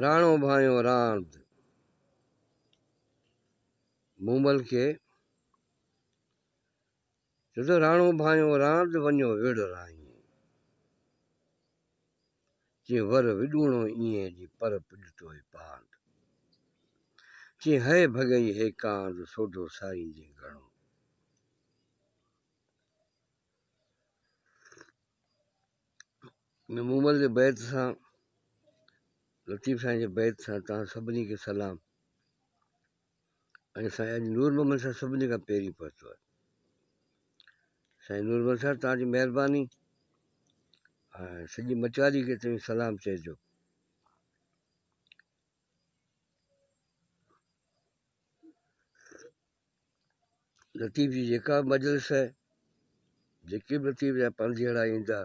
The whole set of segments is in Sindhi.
راڻو ڀانيو راند مومل کي چيو ته راڻو ڀانيو راند وڃو ويڙهه رائين. چي ور وڏوڻو ايئن جي پر پڄتوئي پاند. چي هئي ڀڳئي هيڪاند سوڍو ساريندين گهڻو. ۾ مومل جي بيت سان لطيف سائين جي بيت سان توهان سڀني کي سلام ۽ سائين اڄ نور محمد صاحب سڀني کان پهرين پهتو آهي سائين نور محمد صاحب توهان جي مهرباني ۽ سڄي مچواري کي توهين سلام چئجو لطيف جي جيڪا به مجلس آهي، جيڪي به لطيف جا پانڌيئڙا ايندا،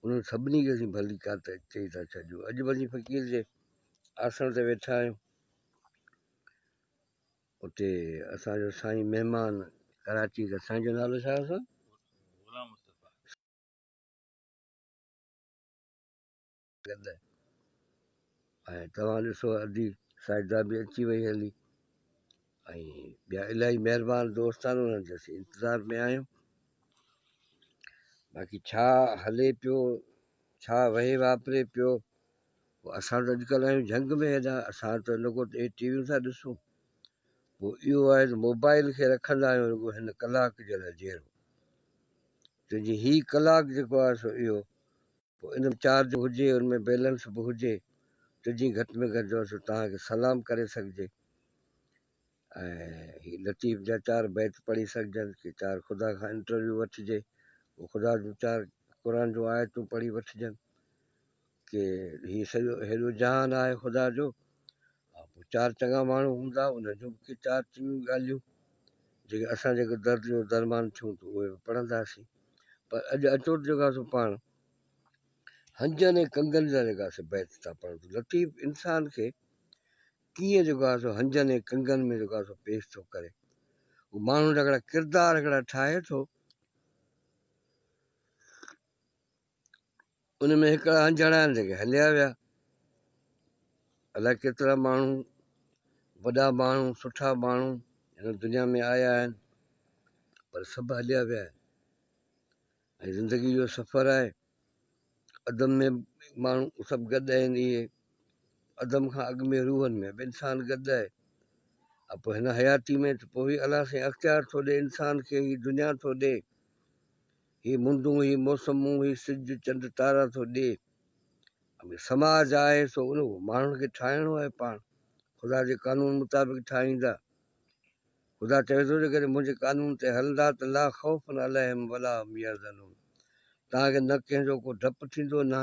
انهن سڀني کي اسين ڀليڪار چئي ٿا ڇڏيون. اڄ به اسين فقير جي آسڻ تي ويٺا آهيون. اتي اسان جو سائين مهمان ڪراچي کان، سائين جو نالو ڇا هو؟ غلام مصطفيٰ. گڏ ۽ توهان ڏسو ادي ساجده به اچي وئي هلي ۽ ٻيا الاهي مهربان دوست آهن انهن جي اسين انتظار ۾ آهيون باقي ڇا هلي پيو ڇا وهي واپري پيو اسان ته اڄڪلهه آهيون جهنگ ۾ هيڏا اسان ته رڳو هي ٽي ويون ٿا ڏسون پوء اهو آهي ته موبائل کي رکندا آهيون رڳو هن ڪلاڪ جي لاء جهڙو ته جي هي ڪلاڪ جيڪو آهي سو اهو پوء ان ۾ چارج به هجي ان ۾ بيلنس به هجي ته جيئن گهٽ ۾ گهٽ جو سو توهان کي سلام ڪري سگهجي ۽ هي لطيف جا چار بيت پڙهي سگهجن ڪي چار خدا کان انٽرويو وٺجي پوء خدا جون چار قرآن جون آيتون پڙهي وٺجن ڪي هي سڄو هيڏو جهان آهي خدا جو پوء چار چڱا ماڻهو هوندا انهن جون به ڪي چار چڱيون ڳالهيون جيڪي اسان جي درد جو درمان ٿيون ته اهي به پڙهنداسين پر اڄ اچو ته جيڪو آهي سو پاڻ هنجن ۽ ڪنگن جا جيڪا سي بيت ٿا پڙهون ته لطيف انسان کي ڪيئن جيڪو آهي سو هنجن ۽ ڪنگن ۾ جيڪو آهي سو پيش ٿو ڪري هو ماڻهن جا هڪڙا ڪردار هڪڙا ٺاهي ٿو ان ۾ هڪڙا هنجهڙ آهن جيڪي هليا ويا. الائي ڪيترا ماڻهو وڏا ماڻهو سٺا ماڻهو هن دنيا ۾ آيا آهن پر سڀ هليا ويا آهن ۽ زندگي جو سفر آهي عدم ۾ ماڻهو سڀ گڏ آهن اهي عدم کان اڳ ۾ روحن ۾ به انسان گڏ آهي ۽ پوء هن حياتي ۾ ته پوء الله سائين اختيار ٿو ڏي انسان کي هي دنيا ٿو ڏي هي مندون، هي موسمون، هي سج، چنڊ، تارا ٿو ڏي. سماج آهي سو ان ماڻهن کي ٺاهڻو آهي پاڻ خدا جي قانون مطابق ٺاهيندا. خدا چوي ٿو جيڪڏهن منهنجي قانون تي هلندا ته لا خوف عليهم ولا هم يحزنون توهان کي نه ڪنهن جو ڪو ڊپ ٿيندو نه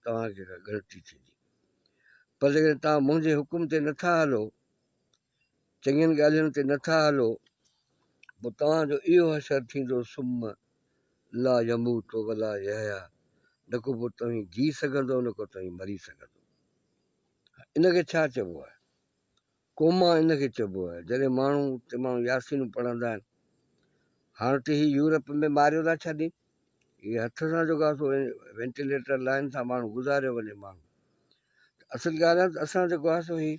توهان کي ڪا ڳڻتي ٿيندي پر جيڪڏهن توهان منهنجي حڪم تي نٿا هلو چڱين ڳالهين تي نٿا هلو، پوء توهان جو اهو حشر ٿيندو ثم لا يموت ولا يحيا نه ڪو پوء توهين جي سگهندؤ نه ڪو توهين مري سگهندؤ. ان کي ڇا چئبو آهي؟ ڪوما ان کي چئبو آهي جڏهن ماڻهو تي ماڻهو ياسينون پڙهندا آهن. هاڻ ته هي يورپ ۾ ماريو ٿا ڇڏين، هي هٿ سان جيڪو آهي سو وينٽيليٽر لائن ٿا ماڻهو گذاريو وڃي ماڻهو. اصل ڳالهه آهي ته اسان جيڪو آهي سو هي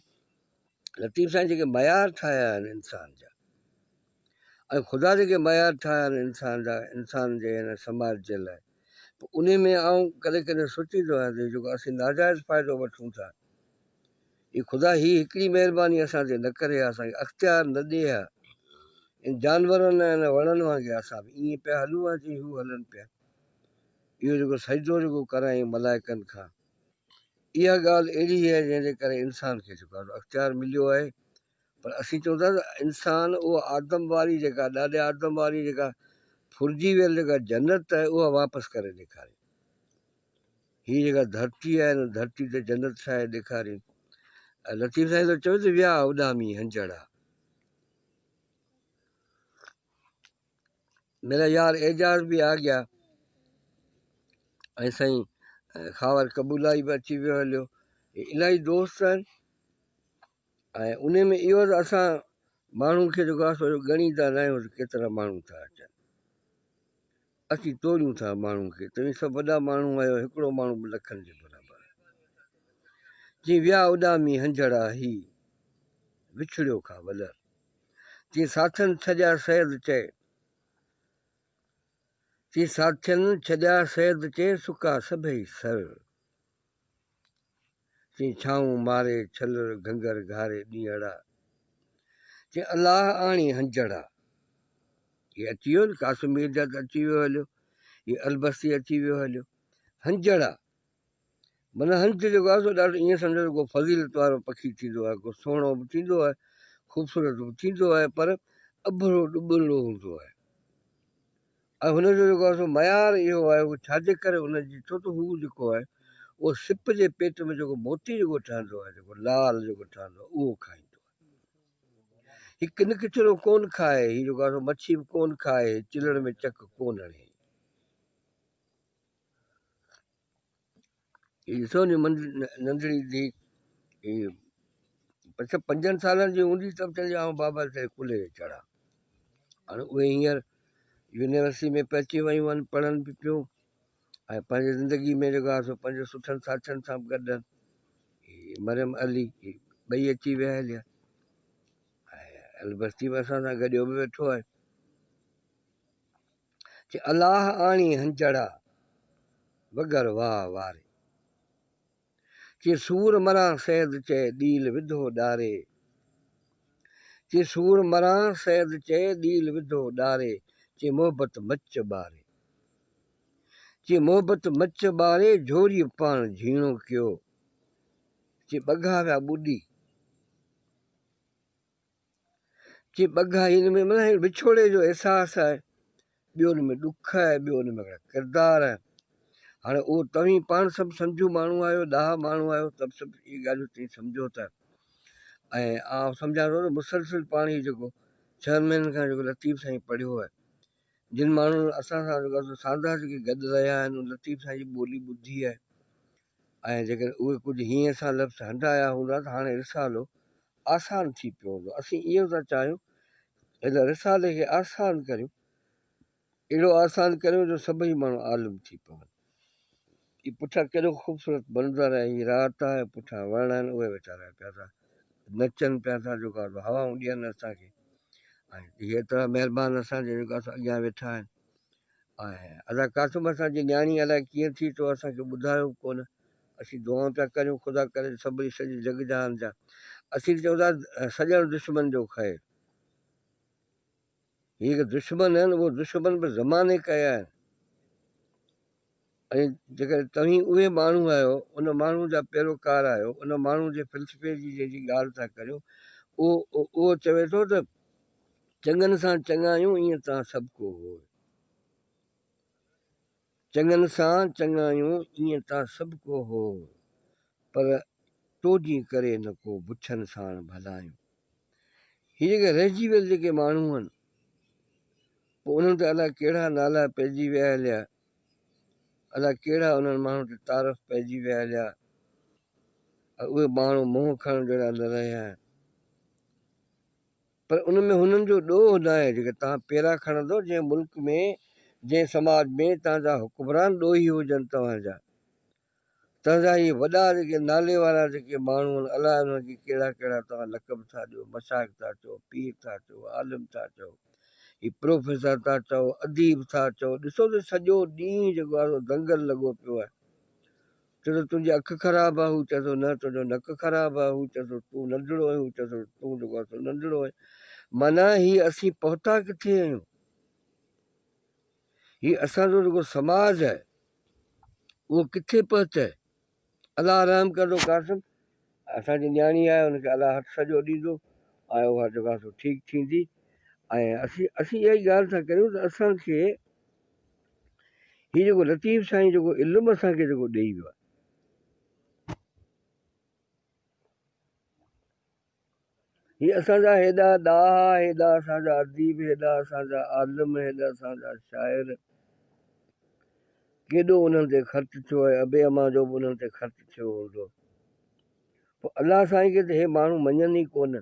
لطيف سائين جيڪي معيار ٺاهيا آهن انسان جا ۽ خدا جيڪي معيار ٺاهيا آهن انسان جا انسان جي هن سماج جي لاء پوء ان ۾ آئون ڪڏهن ڪڏهن سوچيندو آهيان ته جيڪو اسين ناجائز فائدو وٺون ٿا هي خدا هي هڪڙي مهرباني اسان تي نه ڪري ها اسان کي اختيار نه ڏي ها ان جانورن ۽ وڻن وانگي اسان به ائين پيا هلون ها جيئن هو هلن پيا اهو جيڪو سجدو جيڪو ڪرايائين ملائڪن کان اها ڳالهه اهڙي آهي جنهن جي ڪري انسان کي جيڪو آهي اختيار مليو آهي پر اسين چئون ٿا ته انسان اها آدم واري جيڪا ڏاڏي آدم واري جيڪا ڦرجي ويل جيڪا جنت آهي اها واپس ڪري ڏيکاري هي جيڪا ڌرتي آهي هن ڌرتي تي جنت ٺاهي ڏيکاري لطيف سائين ٿو چوي ته ويا اڏامي هنجهڙا ميرا يار اعجاز به آ گيا ۽ سائين خاور قبولائي به اچي ويو هليو الاهي دوست آهن ۽ ان ۾ اهو ته اسان ماڻهو کي جيڪو آهي سو ڳڻيندا نه آهيون ته ڪيترا ماڻهو ٿا اچن. اسين توريون ٿا ماڻهو کي، توهين سڀ وڏا ماڻهو آهيو، هڪڙو ماڻهو به لکن جي برابر آهي. جي ويا اڏامي هنجهڙا هي وڇڙيو کان ولر. جي ساٿين ڇڏيا سيد چئي، جي ساٿين ڇڏيا سيد چئي سڪا سڀئي سر. چي ڇانو ماري ڇلر گهنگهر گهاري ڏينهڙا، چي الله آڻي هنجهڙا. هي اچي ويو نه قاسم ميرزاد اچي ويو هليو، هي البستي اچي ويو هليو. هنجهڙا معنيٰ هنج جيڪو آهي سو ڏاڍو ائين سمجهو ته ڪو فضيلت وارو پکي ٿيندو آهي، ڪو سهڻو به ٿيندو آهي، خوبصورت به ٿيندو آهي پر اڀرو ڏٻرڙو هوندو آهي. ۽ هن جو جيڪو آهي سو معيار اهو آهي هو ڇا جي ڪري ان جي ڇو ته هو جيڪو آهي اهو سپ جي پيٽ ۾ جيڪو موتي جيڪو ٺهندو آهي جيڪو لال جيڪو ٺهندو آهي اهو کائيندو آهي. هي ڪن ڪچرو ڪون کائي، هي جيڪو آهي سو مڇي به ڪون کائي، هي چلڙ ۾ چڪ ڪون هڻي. هي ڏسو ني ننڍڙي ڌي هي پڇ پنجن سالن جي هوندي ته به چوندي آئون بابا تي ڪلهي تي چڙهان. هاڻي اهي هينئر يونيورسٽي ۾ پهچي ويون آهن، پڙهن به پيون ۽ پنهنجي زندگي ۾ جيڪو آهي سو پنهنجي سٺن ساٿين سان به گڏ آهن. هي مريم علي هي ٻئي اچي ويا هليا ۽ البستي به اسان سان گڏيو به ويٺو آهي. چي الله آڻي هنجهڙا، وڳر واهه واري. چي سور مران سيد چئي، ڏيل وڌو ڏاري. چي سور مران سيد چئي، ڏيل وڌو ڏاري. چي محبت مچ ٻاري. چي محبت مچ ٻاري، جھوريء پاڻ جھيڻو ڪيو. چي ٻگها ويا ٻڏي. چي ٻگها هن ۾ معنيٰ هن وڇوڙي جو احساس آهي، ٻيو ان ۾ ڏک آهي، ٻيو ان ۾ هڪڙا ڪردار آهن. هاڻي اهو توهين پاڻ سڀ سمجهو ماڻهو آهيو، ڏاها ماڻهو آهيو ته به سڀ اهي ڳالهيون توهين سمجهو ٿا ۽ آئون سمجهان ٿو ته مسلسل پاڻ هي جيڪو ڇهن مهينن کان جيڪو لطيف سائين پڙهيو آهي، جن ماڻهن اسان سان جيڪو آهي سو ساندهه جيڪي گڏ رهيا آهن، ان لطيف سائين جي ٻولي ٻڌي آهي ۽ جيڪڏهن اهي ڪجهه هينئين سان لفظ هنڊايا هوندا ته هاڻي رسالو آسان ٿي پيو هوندو. اسين اهو ٿا چاهيون هن رسالي کي آسان ڪريون، اهڙو آسان ڪريون جو سڀئي ماڻهو عالم ٿي پون. هي پٺيان ڪيڏو خوبصورت منظر آهي، هي رات آهي، پٺيان وڻ آهن، اهي ويچارا پيا ٿا نچن پيا ٿا جيڪو آهي سو هوائون ڏين اسان کي ۽ هي ايترا مهربان اسان جي جيڪو آهي سو اڳيان ويٺا آهن ۽ ادا قاسم اسان جي نياڻي الائي ڪيئن ٿي تو اسان کي ٻڌايو به ڪونه. اسين دعائون پيا ڪريون خدا ڪري سڀئي سڄي جڳ جهان جا اسين چئون ٿا سڄڻ دشمن جو خير. هي جيڪي دشمن آهن اهي دشمن به زماني ڪيا آهن ۽ جيڪڏهن توهين اهي ماڻهو آهيو ان ماڻهو جا پيروڪار آهيو ان ماڻهو جي فلسفي جي جنهن جي ڳالهه ٿا ڪريو اهو اهو چوي ٿو ته چڱن سان چڱايون ائين تان سڀ ڪو هوء. چڱن سان چڱايون ائين تان سڀ ڪو هوء، پر تو جي ڪري نه ڪو بڇن ساڻ ڀلايون. هي جيڪي رهجي ويل جيڪي ماڻهو آهن، پوء انهن تي الائي ڪهڙا نالا پئجي ويا هليا، الائي ڪهڙا انهن ماڻهن تي تعارف پئجي ويا هليا ۽ اهي ماڻهو منهن کڻڻ جهڙا نه رهيا آهن. پر ان ۾ هنن جو ڏوهه ناهي، جيڪي توهان پيرا کڻندو جنهن ملڪ ۾ جنهن سماج ۾ توهان جا حڪمران ڏوهي هجن توهان جا توهان جا اهي وڏا جيڪي نالي وارا جيڪي ماڻهو آهن الائي انهن کي ڪهڙا ڪهڙا توهان لقب ٿا ڏيو مشائخ ٿا چئو پير ٿا چئو عالم ٿا چئو هي پروفيسر ٿا چئو اديب ٿا چئو ڏسو ته سڄو ڏينهن جيڪو آهي سو دنگل لڳو پيو آهي چئي ٿو تنهنجي اک خراب آهي، هو چئي ٿو نه تنهنجو نڪ خراب آهي، هو چئي ٿو تون ننڍڙو آهين، هو چئي ٿو تون جيڪو آهين سو ننڍڙو آهين. معنيٰ هي اسين پهتا ڪٿي آهيون؟ هي اسان جو جيڪو سماج آهي اهو ڪٿي پهتو آهي؟ الله رحم ڪندو قاسم اسان جي نياڻي آهي ان کي الله هٿ سڄو ڏيندو ۽ اها جيڪو آهي سو ٺيڪ ٿيندي ۽ اسين اسين اها ئي ڳالهه ٿا ڪريون ته اسان کي هي جيڪو لطيف سائين جيڪو علم اسان کي جيڪو ڏئي ويو آهي هي اسان جا هيڏا ڏاها هيڏا اسان جا اديب هيڏا اسان جا عالم هيڏا اسان جا شاعر ڪيڏو انهن تي خرچ ٿيو آهي ابي امان جو به انهن تي خرچ ٿيو هوندو پوء الله سائين کي ته هي ماڻهو مڃن ئي ڪونه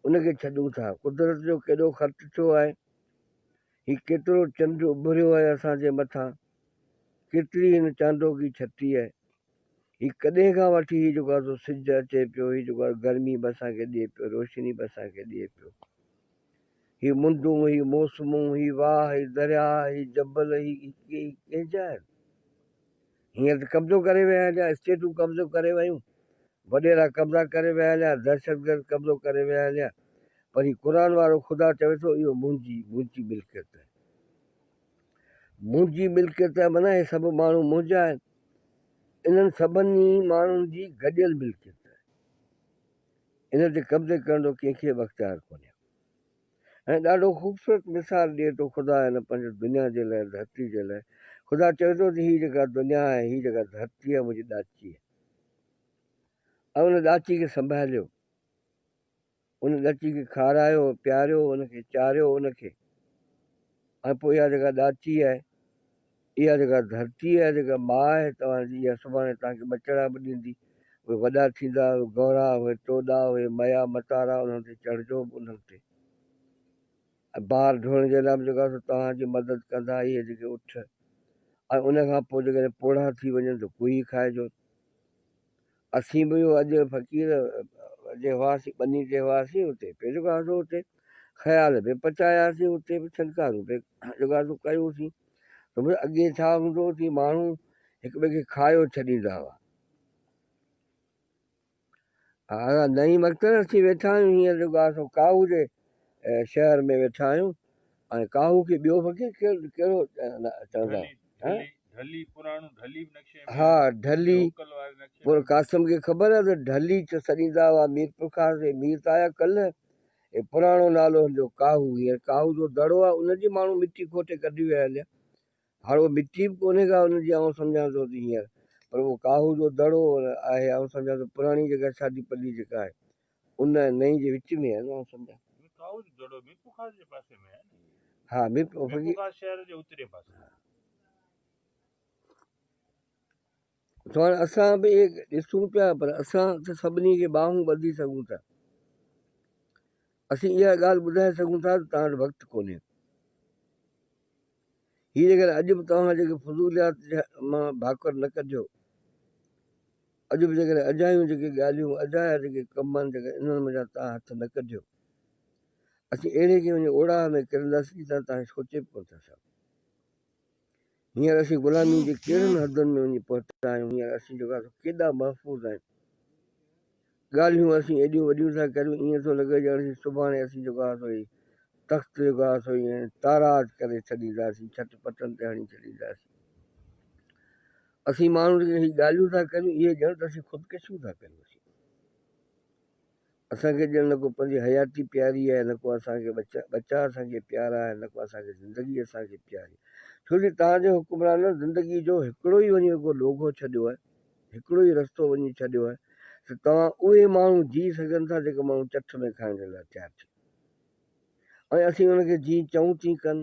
ان کي ڇڏون ٿا قدرت جو ڪيڏو خرچ ٿيو آهي. هي ڪيترو چنڊ اڀريو آهي اسان جي مٿان، ڪيتري هن چانڊوڪي ڇٽي آهي. هي ڪڏهن کان وٺي هي جيڪو آهي سو سج اچي پيو، هي جيڪو آهي گرمي به اسان کي ڏئي پيو، روشني به اسان کي ڏئي پيو. هي مندون، هي موسمون، هي واهه، هي درياهه، هي جبل، هي ڪنهن جا آهن؟ هينئر ته قبضو ڪري ويا هليا، اسٽيٽون قبضو ڪري ويون، وڏيرا قبضا ڪري ويا هليا، دهشتگرد قبضو ڪري ويا هليا، پر هي قرآن وارو خدا چوي ٿو اهو منهنجي منهنجي ملڪيت آهي. منهنجي ملڪيت آهي معنيٰ هي سڀ ماڻهو منهنجا آهن. انهن سڀني ماڻهن جي گڏيل ملڪيت آهي. ان تي قبضي ڪرڻ جو ڪنهن کي به اختيار ڪونهي. ۽ ڏاڍو خوبصورت مثال ڏئي ٿو خدا هن پنهنجي دنيا جي لاء ڌرتي جي لاء خدا چوي ٿو ته هي جيڪا دنيا آهي هي جيڪا ڌرتي آهي منهنجي ڏاچي آهي ۽ ان ڏاچي کي سنڀاليو ان ڏاچي کي کارايو پياريو ان کي چاريو ان کي ۽ پوء اها جيڪا ڏاچي آهي اها جيڪا ڌرتي آهي، جيڪا ماء آهي توهان جي، اها سڀاڻي توهان کي ٻچڙا به ڏيندي. اهي وڏا ٿيندا، اهي گورا، اهي توڏا، اهي ميا متارا، انهن تي چڙهجو به انهن تي. ۽ بار ڍوئڻ جي لاء به جيڪو آهي سو توهان جي مدد ڪندا اهي جيڪي اٺ. ۽ ان کان پوء جيڪڏهن پوڙها ٿي وڃن ته ڪوهي کائجو. اسين به اهو اڄ فقير جي هئاسين، ٻني تي هئاسين، اتي پئي جيڪو آهي سو اتي خيال به پچاياسين، اتي به ڇنڪارون پئي جيڪو آهي سو ڪيوسين. ته ڀئي اڳي ڇا هوندو هو ته ماڻهو هڪ ٻئي کي کايو ڇڏيندا هئا. ها نئين وقت اسين ويٺا آهيون هينئر جيڪو آهي سو ڪاهو جي شهر ۾ ويٺا آهيون ۽ ڪاهو کي ٻيو فقير ڪهڙو چوندا ڍلي پراڻو ڍلي به نقشي ۾ ها ڍلي پوء قاسم کي خبر آهي ته ڍلي سڏيندا هئا ميرپورخاص کي مير ته آيا ڪلهه هي پراڻو نالو هن جو ڪاهو هينئر ڪاهو جو دڙو آهي ان جي ماڻهو مٽي کوٽي ڪڍي ويا هليا هاڻ اها مٽي به ڪونهي ڪا ان جي آئون سمجهان ٿو ته هينئر پر اهو ڪاهو جو دڙو آهي آئون سمجهان ٿو پراڻي جيڪا شادي پلي جيڪا آهي ان ۽ نئين جي وچ ۾ آهي نه آئون سمجهان. ڪاهو جو دڙو ميرپورخاص جي پاسي ۾ آهي نه. ها ميرپورخاص شهر جي اترين پاسي. سو هاڻي اسان به اهي ڏسون پيا پر اسان ته سڀني کي ٻانهون ٻڌي سگهون ٿا. اسين اها ڳالهه ٻڌائي سگهون ٿا ته توهان وٽ وقت ڪونهي. هي جيڪڏهن اڄ به توهان جيڪي فضوليات مان ڀاڪر نه ڪڍيو، اڄ به جيڪڏهن اجايون جيڪي ڳالهيون، اجايا جيڪي ڪم آهن جيڪڏهن انهن منجهان توهان هٿ نه ڪڍيو، اسين اهڙي ڪنهن وڃي اوڙاهه ۾ ڪرنداسين جتان توهان سوچي به ڪونه ٿا سگهو. هينئر اسين غلامي جي ڪهڙن حدن ۾ وڃي پهتا آهيون، هينئر اسين جيڪو آهي سو ڪيڏا محفوظ آهيون. ڳالهيون اسين ايڏيون وڏيون ٿا ڪريون، ائين ٿو لڳي ڄڻ اسين سڀاڻي اسين جيڪو آهي سو هي تخت جيڪو آهي سو ائين تاراج ڪري ڇڏينداسين، ڇٽ پٽن تي هڻي ڇڏينداسين. اسين ماڻهو جيڪي هي ڳالهيون ٿا ڪريون، اهي ڄڻ ته اسين خودڪشيون ٿا ڪريون. اسين اسان کي ڄڻ نه ڪو پنهنجي حياتي پياري آهي، نه ڪو اسان کي ٻچا ٻچا اسان کي پيارا آهن، نه ڪو اسان کي زندگي اسان کي پياري. ڇو جو توهان جي حڪمرانن زندگي جو هڪڙو ئي وڃي ڪو ڏوگهو ڇڏيو آهي، هڪڙو ئي رستو وڃي ڇڏيو آهي ته توهان اهي ماڻهو جي سگهن ٿا جيڪي ماڻهو چٺ ۾ کائڻ جي لاء تيار ٿي ۽ اسين انهن کي جيئن چئون تيئن ڪن.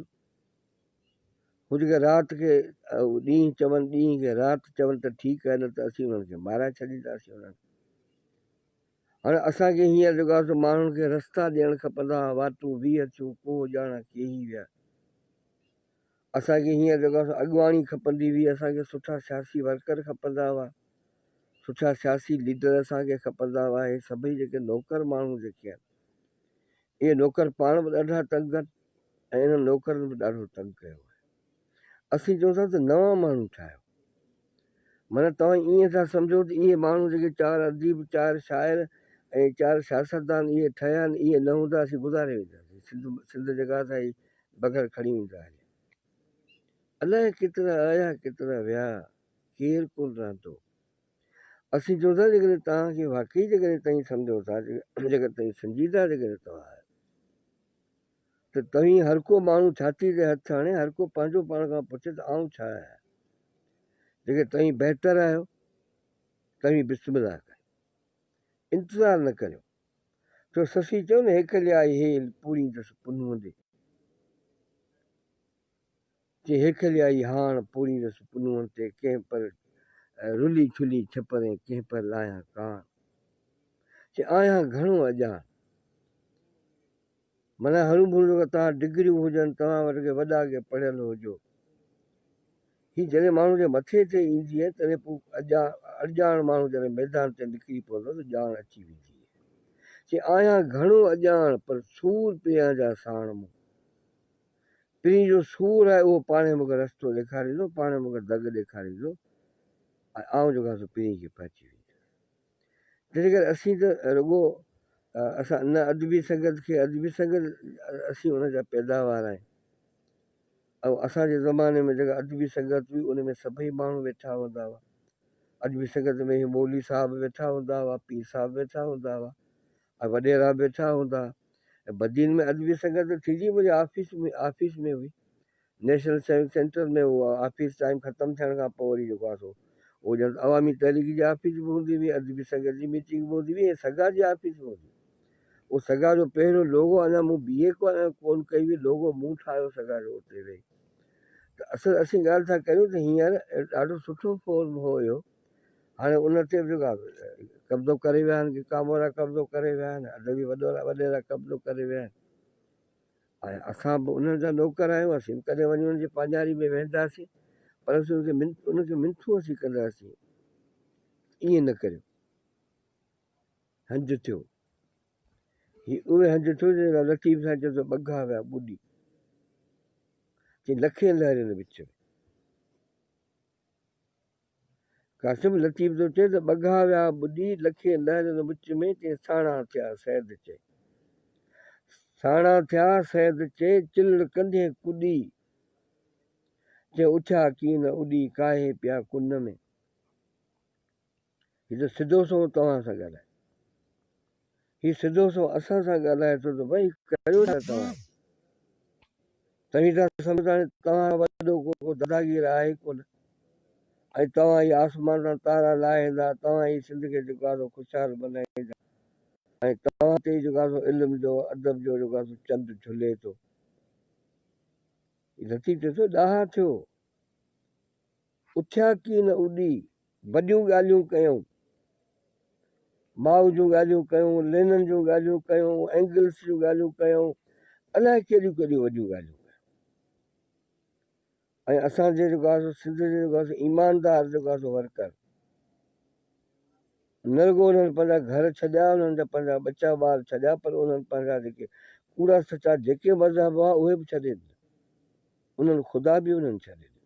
هو جيڪي رات کي ڏينهن چون، ڏينهن کي رات چون ته ٺيڪ آهي نه ته اسين انهن کي مارائي ڇڏينداسين انهن کي. هاڻي اسان کي هينئر جيڪو آهي سو ماڻهن کي رستا ڏيڻ کپندا ها، واٽون 20 ٿيون، ڪوهه ڄاڻان ڪيهي ويا. اسان کي هينئر جيڪو آهي سو اڳواڻي کپندي هئي، اسان کي سٺا سياسي ورڪر کپندا هئا، سٺا سياسي ليڊر اسان کي کپندا هئا. هي سڀئي جيڪي نوڪر ماڻهو جيڪي آهن، اهي نوڪر پاڻ به ڏاڍا تنگ آهن ۽ انهن نوڪرن به ڏاڍو تنگ ڪيو آهي. اسين چئون ٿا ته نوان ماڻهو ٺاهيو. معنيٰ توهان ائين ٿا سمجهو ته اهي ماڻهو جيڪي چار اديب، چار شاعر ۽ چار سياستدان اهي ٺهيا آهن، اهي نه هوندا اسين گذاري وينداسين. سنڌ سنڌ جيڪا آهي سا هي بگهڙ کڻي ويندا هليا. الائي ڪيترا آيا ڪيترا ويا، ڪير ڪونه رهندو. اسين چئون ٿا جيڪڏهن توهان کي واقعي جيڪڏهن توهين سمجهو ٿا، جيڪڏهن توهين سنجيده جيڪڏهن توهان آهيو ته توهين هر ڪو ماڻهو ڇاتي تي هٿ هڻي هر ڪو پنهنجو پاڻ کان پڇي ته آئون ڇا آهيان؟ جيڪڏهن توهين بهتر آهيو توهين بسم الله ڪريو، انتظار نه ڪريو. ڇو سسي چيو نه هيڪلي آئي هيل پوريندس پنهون the. چي هيڪلي آئي هاڻ پوريندس پنهون تي ڪنهن پر رلي ڇلي ڇپرين ڪنهن پر لاهيان ڪاڻ. چي آهيان گهڻو اڄاڻ. معنيٰ هروڀرو جيڪا توهان ڊگريون هجن، توهان وٽ ڪي وڏا ڪي پڙهيل هجو. هي جڏهن ماڻهو جي مٿي تي ايندي آهي تڏهن پوء اڄاڻ ماڻهو جڏهن ميدان تي نڪري پوندو ته ڄاڻ اچي ويندي آهي. چي آهيان گهڻو اڄاڻ پر سور پريان جا ساڻ مون. پرين جو سور آهي اهو پاڻهي مون کي رستو ڏيکاريندو، پاڻهي مون کي دڳ ڏيکاريندو ۽ آئون جيڪو آهيان سو پرين کي پهچي ويندس. تنهنجي ڪري اسين ته رڳو اسان نه ادبي سنگت کي ادبي سنگت اسين ان جا پيداوار آهيون ۽ اسان جي زماني ۾ جيڪا ادبي سنگت هئي ان ۾ سڀئي ماڻهو ويٺا هوندا هئا ادبي سنگت ۾ هي مولوي صاحب ويٺا هوندا هئا پير صاحب ويٺا هوندا هئا ۽ وڏيرا به ويٺا هوندا ۽ بدين ۾ ادبي سنگت ٿيندي منهنجي آفيس ۾ آفيس ۾ هئي نيشنل سيونگ سينٽر ۾ اهو آفيس ٽائيم ختم ٿيڻ کان پوء وري جيڪو آهي سو اهو ڄڻ ته عوامي تحريڪ جي آفيس به هوندي هئي، ادبي سنگت جي ميٽنگ به هوندي هئي ۽ سگا جي آفيس به هوندي هئي. اهو سگا جو پهريون لوگو اڃا مون بي اي ڪونه ڪئي هئي، لوگو مون ٺاهيو سگا جو اتي ويهي. ته اصل اسين ڳالهه ٿا ڪريون ته هينئر ڏاڍو سٺو فورم هو اهو. هاڻي ان تي به جيڪو آهي قبضو ڪري ويا آهن ڪي ڪامورا قبضو ڪري ويا آهن، ادبي وڏيرا قبضو ڪري ويا آهن. ۽ اسان به انهن جا نوڪر آهيون، اسين به ڪڏهن وڃي انهن جي پاڃاري ۾ ويهنداسين، پر اسين انهن کي منٿون اسين ڪنداسين، ائين نه ڪريو. هنج ٿيو. هي اهي هنج ٿيو جنهن لاء لطيف سائين چيو ته ٻگها ويا ٻڏي، چي لکين لهرين وچ ۾. قاسم لطيف ٿو چئي ته ٻگها ويا ٻڏي، لکين لهرين وچ ۾، چي ساڻا ٿيا سيد چئي. ساڻا ٿيا سيد چئي، چلڙ ڪنڌين ڪڏي، چي اٿيا ڪين اڏي، ڪاهي پيا ڪن ۾. هي ته سڌو سنئون توهان سان ڳالهائي. هي سڌو سنئون اسان سان ڳالهائي ٿو ته ڀئي ڪريو ڇا توهان؟ توهين ٿا سمجهو ته هاڻي توهان کان وڏو ڪو داداگير آهي ئي ڪونه ۽ توهان ئي آسمان تان تارا لاهيندا، توهان ئي سنڌ کي جيڪو آهي سو خوشحال بنائيندا ۽ توهان تي ئي جيڪو آهي سو علم جو ادب جو جيڪو آهي سو چنڊ جهلي ٿو. هي لطيف چئي ٿو ڏاها ٿيو، اٿيا ڪين اڏي، وڏيون ڳالهيون ڪيائون. مائو جون ڳالهيون ڪيائون، لينن جون ڳالهيون ڪيائون، اينگلس جون ڳالهيون ڪيائون، الائي ڪيڏيون ڪيڏيون وڏيون ڳالهيون ڪيائون. ۽ اسان جي جيڪو آهي سو سنڌ جي جيڪو آهي سو ايماندار جيڪو آهي سو ورڪر نه رڳو انهن پنهنجا گهر ڇڏيا، انهن جا پنهنجا ٻچا ٻار ڇڏيا، پر انهن پنهنجا جيڪي ڪوڙا سچا جيڪي مذهب هئا اهي به ڇڏي ڏنا. انهن خدا به انهن ڇڏي ڏنو.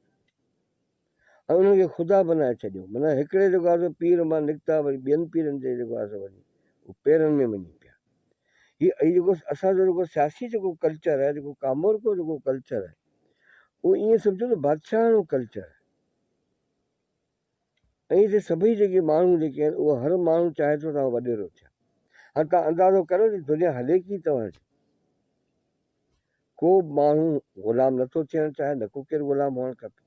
۽ انهن کي خدا بنائي ڇڏيو. معنيٰ هڪڙي جيڪو آهي سو پير مان نڪتا وري ٻين پيرن تي جيڪو آهي سو وڃي اهو پيرن ۾ وڃي پيا. هي هي جيڪو اسان جو جيڪو سياسي جيڪو ڪلچر آهي جيڪو ڪامورڪو جيڪو ڪلچر آهي اهو ائين سمجهو ته بادشاهاڻو ڪلچر آهي. ۽ هتي سڀئي جيڪي ماڻهو جيڪي آهن اهو هر ماڻهو چاهي ٿو ته آئون وڏيرو ٿيان. هاڻي توهان اندازو ڪريو ته دنيا هلي ڪيئن توهان جي. ڪو به ماڻهو غلام نٿو ٿيڻ چاهي نه ڪو ڪير غلام هئڻ کپي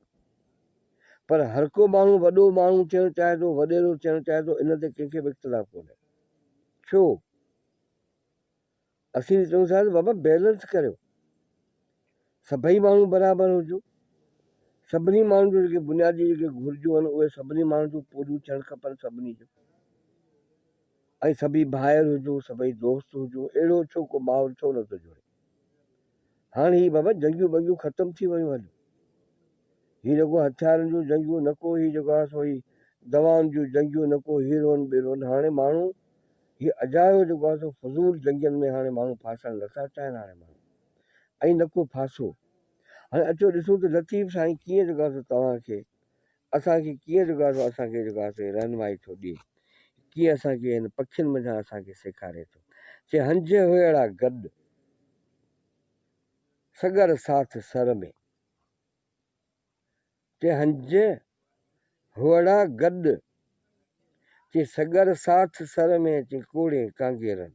پر هر ڪو ماڻهو وڏو ماڻهو ٿيڻ چاهي ٿو وڏيرو ٿيڻ چاهي ٿو ان تي ڪنهن کي به اختلاف ڪونهي ڇو اسين چئون ٿا ته بابا بيلنس ڪريو سڀئي ماڻهو برابر هجو سڀني ماڻهن جون جيڪي بنيادي جيڪي گهرجون آهن اهي سڀني ماڻهن جون پوريون ٿيڻ کپن سڀني جون ۽ سڀئي ڀائر هجون، سڀئي دوست هجون، اهڙو ڇو ڪو ماحول ڇو نٿو جڙي؟ هاڻ هي بابا جنگيون ٻنگيون ختم ٿي ويون هليون. هي نه ڪو هٿيارن جون جنگيون، نه ڪو هي جيڪو آهي سو هي دوائن جون جنگيون، نه ڪو هيروئن ٻيروئن. هاڻي ماڻهو هي اجايو جيڪو آهي سو فضول جنگين ۾ هاڻي ماڻهو ڦاسڻ نٿا چاهين هاڻي ماڻهو ۽ نه ڪو ڦاسو. هاڻي اچو ڏسون ته لطيف سائين ڪيئن جيڪو آهي سو توهان کي اسان کي ڪيئن جيڪو آهي سو اسان کي جيڪو آهي سو هي رهنمائي ٿو ڏئي، ڪيئن اسان کي هن پکين منجهان اسان کي سيکاري ٿو. چي هنج هئڙا گڏ، سڳر ساٿ سر ۾. چي هنج هئڙا گڏ، چي سڳر ساٿ سر ۾، چي ڪوڙين ڪانگيرن.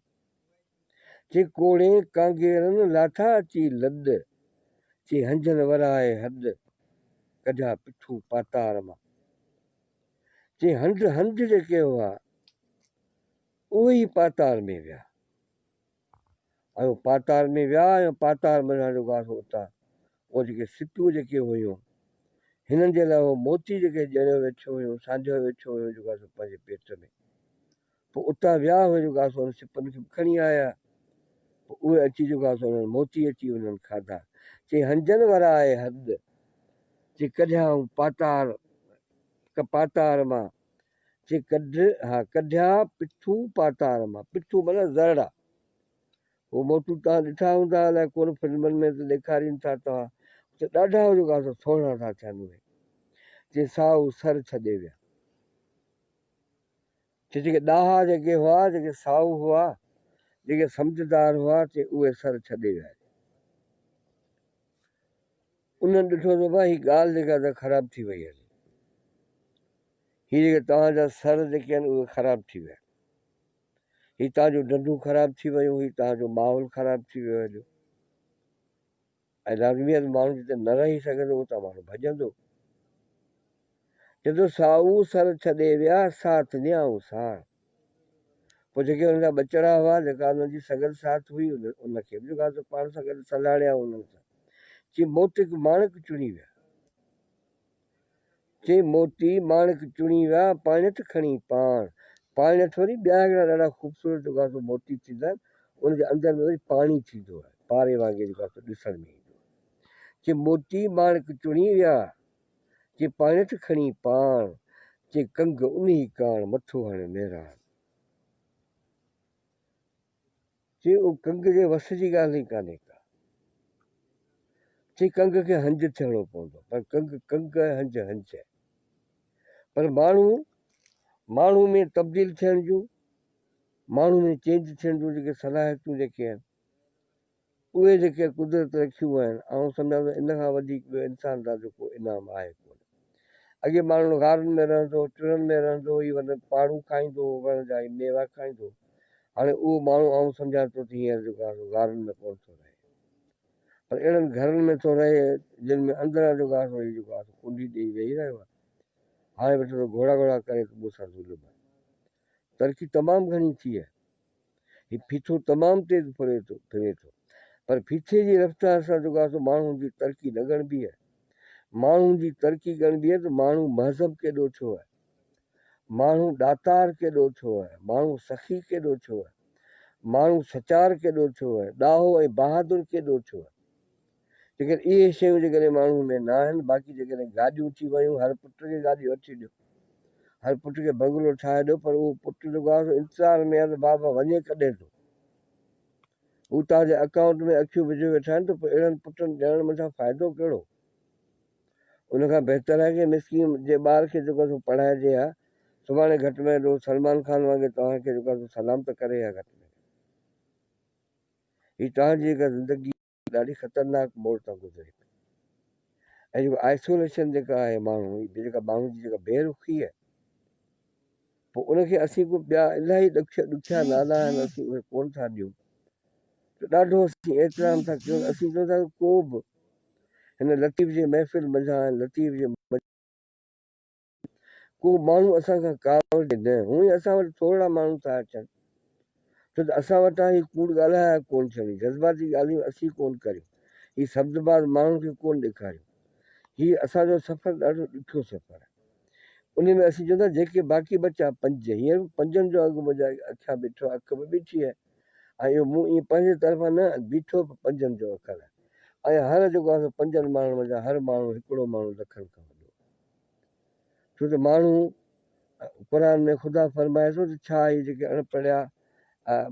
چي ڪوڙين ڪانگيرن لاٿا اچي لڏ، چي هنجن ورائي هڏ، ڪڍيا پٺون پاتار مان. چي هنڌ هنڌ جيڪي هئا، اهي ئي پاتار ۾ ويا. ۽ پاتار ۾ ويا ۽ پاتار منجهان جيڪو آهي سو اتان اهي جيڪي سپيون جيڪي هيون، هنن جي لاء اهو موتي جيڪي ڄڻيو ويٺيون هيون، سانڍيو ويٺيون هيون جيڪو آهي سو پنهنجي پيٽ ۾. پوء اتان ويا هئي جو گاسو انهن سپن کي به کڻي آيا. پوء اهي اچي جيڪو آهي سو انهن موتي اچي انهن کاڌا. چي هنجن ورائي حد، چي ڪڍيائون پاتار پاتار مان، چي ڪڍ ها ڪڍيا پٺون پاتار مان، پٺون معنيٰ ذرڙا. هو موتون توهان ڏٺا هوندا الائي ڪونه فلمن ۾ ته ڏيکارين ٿا توهان ته ڏاڍا جيڪو آهي سو سهڻا ٿا ٿين اهي. چي سائو سر ڇڏي ويا. چي جيڪي ڏاها جيڪي هئا، جيڪي سائو هئا، جيڪي سمجهدار هئا، چي اهي سر ڇڏي ويا. انهن ڏٺو ته ڀاء هي ڳالهه جيڪا ته خراب ٿي وئي هلي. هي جيڪي توهان جا سر جيڪي آهن اهي خراب ٿي ويا. هي توهان جون ڍنڍون خراب ٿي ويون، هي توهان جو ماحول خراب ٿي ويو هليو. ۽ لازمي آهي ته ماڻهو جتي نه رهي سگهندو اتان ماڻهو ڀڄندو. چوندو سائو سر ڇڏي ويا ساٿ نيائون ساڻ. پوء جيڪي انهن جا ٻچڙا هئا جيڪا انهن جي سگهڙ ساٿ هئي ان کي به جيڪا سو پاڻ سان گڏ سلهاڙيائون انهن سان. چي موتڪ ماڻڪ چڻي ويا. چي موتي ماڻڪ چڻي ويا پاڻيٺ کڻي پاڻ. پاڻيٺ وري ٻيا هڪڙا ڏاڍا خوبصورت جيڪو سو موتي ٿيندا آهن ان جي اندر ۾ وري پاڻي ٿيندو آهي پاري وانگي جيڪو سو ڏسڻ ۾ ايندو آهي. چي موتي ماڻڪ چڻي ويا چي پاڻيٺ کڻي پاڻ، چي ڪنگ انهي ڪاڻ مٿو هڻي مهراڻ. چي او ڪنگ جي وس جي ڳالهه ئي ڪانهي ڪا. چي ڪنگ کي هنج ٿيڻو پوندو، پر ڪنگ ڪنگ آهي هنج هنج آهي. پر ماڻهو ماڻهو ۾ تبديل ٿيڻ جون، ماڻهو ۾ چينج ٿيڻ جون جيڪي صلاحيتون جيڪي آهن، اهي جيڪي قدرت رکيون آهن، آئون سمجهان ٿو ان کان وڌيڪ ٻيو انسان ذات جو ڪو انعام آهي ڪونه. اڳي ماڻهو غارن ۾ رهندو هو، چرن ۾ رهندو هو، هي وڃ پاڙون کائيندو هو، وڻ جا هي ميوا کائيندو هو. هاڻي اهو ماڻهو آئون سمجهان ٿو ته هينئر جيڪو آهي سو غارن ۾ ڪونه ٿو رهي، پر اهڙن گهرن ۾ ٿو رهي، جن ۾ اندران جيڪو آهي سو هي جيڪو آهي سو ڪنڊي ڏيئي ويهي رهيو آهي. هاڻي ويٺو ٿو گهوڙا گهوڙا ڪري ته مون سان ظلم آهي. ترقي تمام گهڻي ٿي آهي. هي ڦيٿو تمام تيز ڦري ٿو ڦري ٿو پر ڦيٿي جي رفتار سان جيڪو آهي سو ماڻهو جي ترقي نه ڳڻبي آهي. ماڻهو جي ترقي ڳڻبي آهي ته ماڻهو مهذب ڪيڏو ٿيو آهي، ماڻهو ڏاتار ڪيڏو ٿيو آهي، ماڻهو سخي ڪيڏو ٿيو آهي، ماڻهو سچار ڪيڏو ٿيو آهي، ڏاهو ۽ بهادر ڪيڏو ٿيو آهي. جيڪڏهن اهي شيون جيڪڏهن ماڻهو ۾ نه آهن، باقي جيڪڏهن گاڏيون ٿي ويون، هر پٽ کي گاڏي وٺي ڏيو، هر پٽ کي بنگلو ٺاهي ڏيو، پر اهو پٽ جيڪو آهي سو انتظار ۾ آهي ته بابا وڃي ڪڏهن ٿو. هو توهان جي اڪائونٽ ۾ اکيون وجهي ويٺا آهن ته پوء اهڙن پٽن ڄڻڻ منجهان فائدو ڪهڙو؟ ان کان بهتر آهي ڪنهن مسڪين جي ٻار کي جيڪو آهي سو پڙهائجي ها، سڀاڻي گهٽ ۾ گهٽ هو سلمان خان وانگي توهان کي جيڪو آهي سو سلام ته ڪري ها گهٽ ۾ گهٽ. هي توهان جي جيڪا زندگي ڏاڍي خطرناڪ موڙ تان گذري پئي ۽ جيڪو آئسوليشن جيڪا آهي ماڻهو جيڪا ماڻهو جي جيڪا بي رخي آهي پوء ان کي اسين ڪو ٻيا الاهي ڏکيا ڏکيا نالا آهن اسين اهي ڪون ٿا ڏيون ته ڏاڍو اسين احترام ٿا ڪيون اسين چون ٿا ڪو به هن لطيف جي محفل منجهان لطيف جي ڪو ماڻهو اسان کان ڪاوڙجي نه. هونئن اسان وٽ ٿورڙا ماڻهو ٿا اچن، ڇو ته اسان وٽان هي ڪوڙ ڳالهايا ڪونه ٿين، هي جذباتي ڳالهيون اسين ڪونه ڪريون، هي سبز باز ماڻهن کي ڪونه ڏيکاريون. هي اسان جو سفر ڏاڍو ڏکيو سفر آهي. انهي ۾ اسين چون ٿا جيڪي باقي بچا پنج، هينئر به پنجن جو انگ منهنجا اکيان بيٺو آهي، اک به بيٺي آهي ۽ اهو مون ائين پنهنجي طرفان نه بيٺو به پنجن جو اکر آهي ۽ هر جيڪو آهي سو پنجن ماڻهن منجهان هر ماڻهو هڪڙو ماڻهو لکن کان وڏو آهي. ڇو ته ماڻهو قرآن ۾ خدا فرمائي ٿو ته ڇا اهي جيڪي اڻ پڙهيا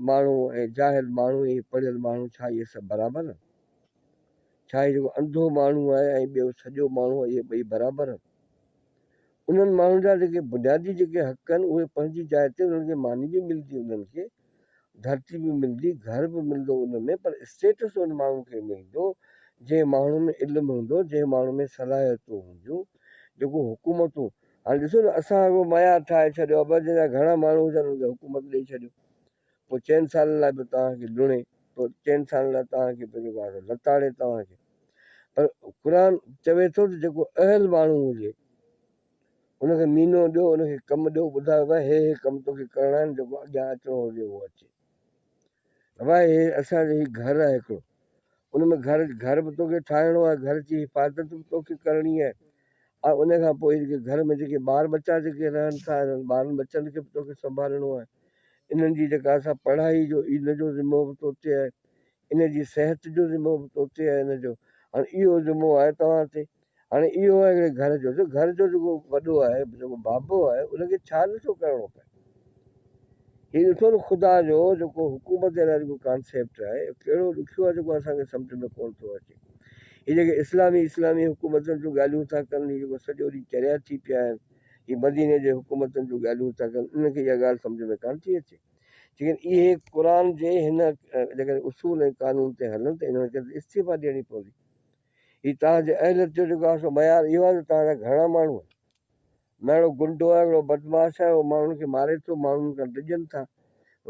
ماڻهو ۽ جاهل ماڻهو ۽ پڙهيل ماڻهو ڇا اهي سڀ برابر آهن؟ ڇا هي جيڪو انڌو ماڻهو آهي ۽ ٻيو سڄو ماڻهو اهي ٻئي برابر آهن؟ انهن ماڻهن جا جيڪي بنيادي جيڪي حق آهن اهي پنهنجي جاء تي انهن کي ماني به ملندي انهن کي ڌرتي به ملندي، گهر به ملندو ان ۾ پر اسٽيٽس ان ماڻهو کي ملندو جنهن ماڻهو ۾ علم هوندو، جنهن ماڻهو ۾ صلاحيتون هونديون، جيڪو حڪومتون هاڻي ڏسو نه اسان هڪڙو معيار ٺاهي ڇڏيو آهي بس جنهن جا گهڻا ماڻهو هجن ان کي حڪومت ڏئي ڇڏيو پوء چئن سالن لاء به توهان کي لڻي پوء چئن سالن لاء توهان کي پنهنجو وارو لتاڙي توهان کي پر قرآن چوي ٿو ته جيڪو اهل ماڻهو هجي ان کي مينو ڏيو، ان کي ڪم ڏيو، ٻڌايو ڀائي هي هي ڪم توکي ڪرڻا آهن، جيڪو اڳيان اچڻو هجي اهو اچي. ڀائي هي اسان جو هي گهر آهي هڪڙو، ان ۾ گهر گهر به توکي ٺاهڻو آهي، گهر جي حفاظت به توکي ڪرڻي آهي ۽ ان کان پوء جيڪي گهر ۾ جيڪي ٻار ٻچا جيڪي رهن ٿا انهن ٻارن ٻچن کي به توکي سنڀالڻو آهي، انهن جي جيڪا اسان پڙهائي جو ان جو ذمو به توتي آهي. ان جي صحت جو ذمو به توتي آهي ان جو هاڻي اهو ذمو آهي توهان تي هاڻي اهو آهي هڪڙي گهر جو جو گهر جو جيڪو وڏو آهي جيڪو بابو آهي ان کي ڇا نٿو ڪرڻو پئي هي ڏٺو نه خدا جو جيڪو حڪومت جي لاء جيڪو ڪانسيپٽ آهي ڪهڙو ڏکيو آهي جيڪو اسان کي سمجھ ۾ ڪونه ٿو اچي هي جيڪي اسلامي اسلامي حڪومتن جون ڳالهيون ٿا ڪن هي جيڪو سڄو ڏينهن چريا ٿي پيا آهن هي مديني جي حڪومتن جون ڳالهيون ٿا ڪن انهن کي اها ڳالهه سمجھ ۾ ڪانه ٿي اچي جيڪڏهن اهي قرآن جي هن جيڪڏهن اصول ۽ قانون تي هلن ته انهن کي ته استعيفا ڏيڻي پوندي. هي توهان جي اهليت جو جيڪو آهي سو معيار اهو آهي ته توهان جا گهڻا ماڻهو آهن. نه اهڙو گنڊو آهي، اهڙو بدمعاش آهي، اهو ماڻهن کي ماري ٿو، ماڻهن کان ڊڄن ٿا.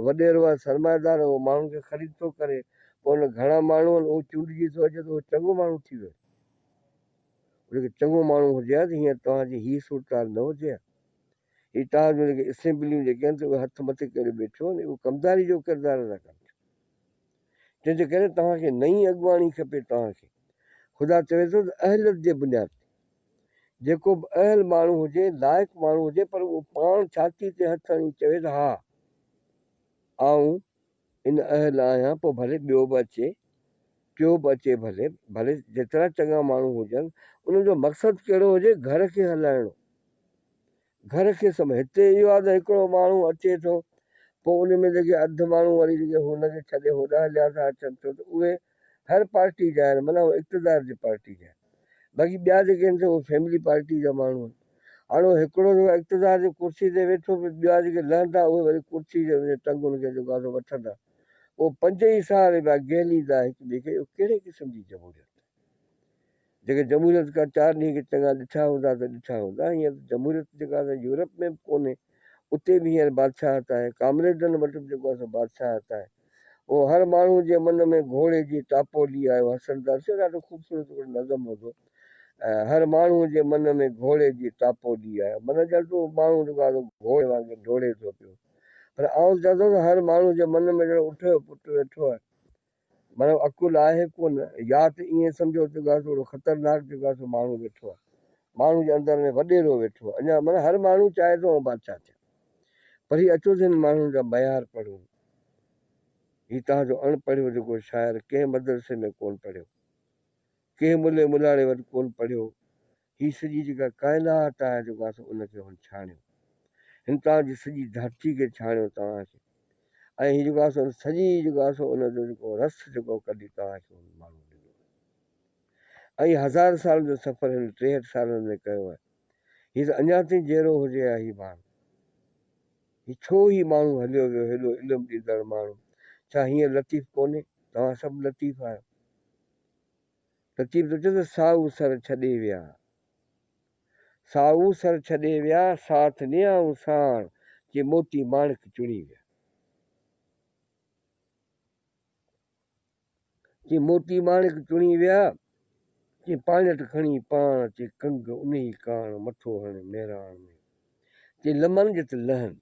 وڏيرو آهي، سرمائيدار آهي، اهو ماڻهن کي خريد ٿو ڪري. پوء ان گهڻا ماڻهو آهن، اهو چونڊجي ٿو اچي ته اهو چڱو ماڻهو ٿي ويو. جيڪي چڱو ماڻهو هجي ها ته هينئر توهان جي هي صورتحال نه هجي ها. هي توهان جون جيڪي اسيمبليون جيڪي آهن اهي هٿ مٿي ڪري ويٺيون آهن اهو ڪمداري جو ڪردار ادا ڪن ٿيون. جنهن جي ڪري توهان کي نئين اڳواڻي کپي توهان کي خدا چوي ٿو ته اهليت جي بنياد تي جيڪو به اهل ماڻهو هجي لائق ماڻهو هجي پر اهو پاڻ ڇاتي تي هٿ هڻي چوي ته ها آئون ان اهل آهيان پوء ڀلي ٻيو به اچي ٽيو به اچي ڀلي ڀلي جيترا چڱا ماڻهو هجن انهن جو مقصد ڪهڙو هجي گهر کي هلائڻو گهر کي سم هتي اهو آهي ته هڪڙو ماڻهو اچي ٿو پوء ان ۾ جيڪي اڌ ماڻهو وري جيڪي هن کي ڇڏي هوڏانهن هليا ٿا اچن ڇو ته اهي هر پارٽي جا آهن معنيٰ هو اقتدار جي پارٽي جا آهن باقي ٻيا جيڪي آهن سي اهي فيملي پارٽي جا ماڻهو آهن هاڻي هو هڪڙو جيڪو اقتدار جي ڪرسي تي ويٺو پيو ٻيا جيڪي لهندا اهي وري ڪرسي جي وڃي ٽنگن کي جيڪو آهي سو وٺندا اهو پنج ئي سال پيا گهليندا هڪ ٻئي کي اهو ڪهڙي قسم جي جمهوريت آهي جيڪي جمهوريت ڪا چار ڏينهن کي چڱا ڏٺا هوندا ته ڏٺا هوندا هينئر ته جمهوريت جيڪا آهي يورپ ۾ به ڪونهي اتي به هينئر بادشاهت آهي ڪامريڊن وٽ به جيڪو آهي سو بادشاهت آهي اهو هر ماڻهو جي من ۾ گهوڙي جي ٽاپولي آيو حسن درس جو ڏاڍو خوبصورت هڪڙو نظم هوندو هر ماڻهو جي من ۾ گهوڙي جي ٽاپولي آيو من ڄڻ ته اهو ماڻهو جيڪو آهي گهوڙي وانگر ڊوڙي ٿو پيو پر آئون چوان ٿو ته هر ماڻهو جي من ۾ ڄڻ اٺ جو پٽ ويٺو آهي معنيٰ عقل آهي ڪونه يا ته ائين سمجهو ته جيڪو آهي سو اهڙو خطرناڪ جيڪو آهي سو ماڻهو ويٺو آهي ماڻهو جي اندر ۾ وڏيرو ويٺو آهي اڃا معنيٰ هر ماڻهو چاهي ٿو آئون بادشاهه ٿيان پر هي اچو ته هن ماڻهن جا معيار پڙهون. هي توهان جو اڻ پڙهيو جيڪو شاعر ڪنهن مدرسي ۾ ڪونه پڙهيو، ڪنهن ملي ملاڙي وٽ ڪونه پڙهيو، هي سڄي جيڪا ڪائنات آهي جيڪو آهي سو ان کي هن ڇاڻيو. هن توهان جي سڄي ڌرتي کي ڇاڻيو توهان کي ۽ هي جيڪو آهي سو سڄي جيڪو آهي سو ان جو جيڪو رس جيڪو ڪڍي توهان کي هن ماڻهو ڏنو آهي. ۽ هزار سالن جو سفر هن 63 سالن ۾ ڪيو آهي. هي ته اڃا تائين جيئرو هجي ها هي ماڻهو. هي ڇو هي ماڻهو هليو ويو هيڏو علم ڏيندڙ ماڻهو. ڇا هينئر لطيف ڪونهي؟ توهان سڀ لطيف آهيو. لطيف ٿو چئي ته سائو سر ڇڏي ويا. سائو سر ڇڏي ويا، ساٿ نيائون ساڻ، چي موتي ماڻڪ چڻي ويا. چي موتي ماڻڪ چڻي ويا، چي پاڻيٺ کڻي پاڻ، چي ڪنگ انهي ڪاڻ، مٿو هڻ مهراڻ ۾، چي لمن جت لهن.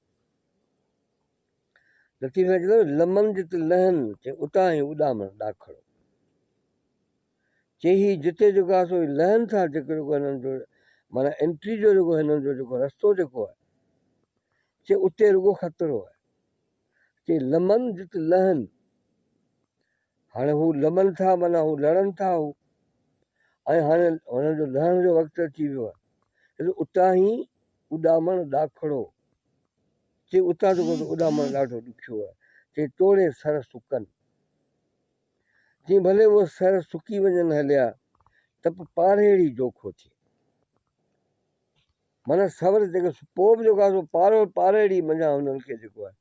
لطيف سائين چوندو لمن جت لهن، چي اتان ئي اڏامڻ ڏاکڙو. چي هي جتي جيڪو آهي سو لهن ٿا جيڪو جيڪو هنن جو معنيٰ انٽري جو جيڪو هنن جو جيڪو رستو جيڪو آهي چي اتي رڳو خطرو آهي. چي لمن جت لهن، هاڻي هو لمن ٿا معنيٰ هو لڙن ٿا هو ۽ هاڻي هنن جو لهڻ جو وقت اچي ويو آهي اتان ئي اڏامڻ ڏاکڙو چي اتان جو اڏامڻ ڏاڍو ڏکيو آهي چي توڙي سر سڪن چي ڀلي اهو سر سڪي وڃن هليا ته به پارهيڙي جوکو ٿئي معنيٰ سور جيڪي پوء به جيڪو آهي سو پارو پاريڙي منجهان هنن کي جيڪو آهي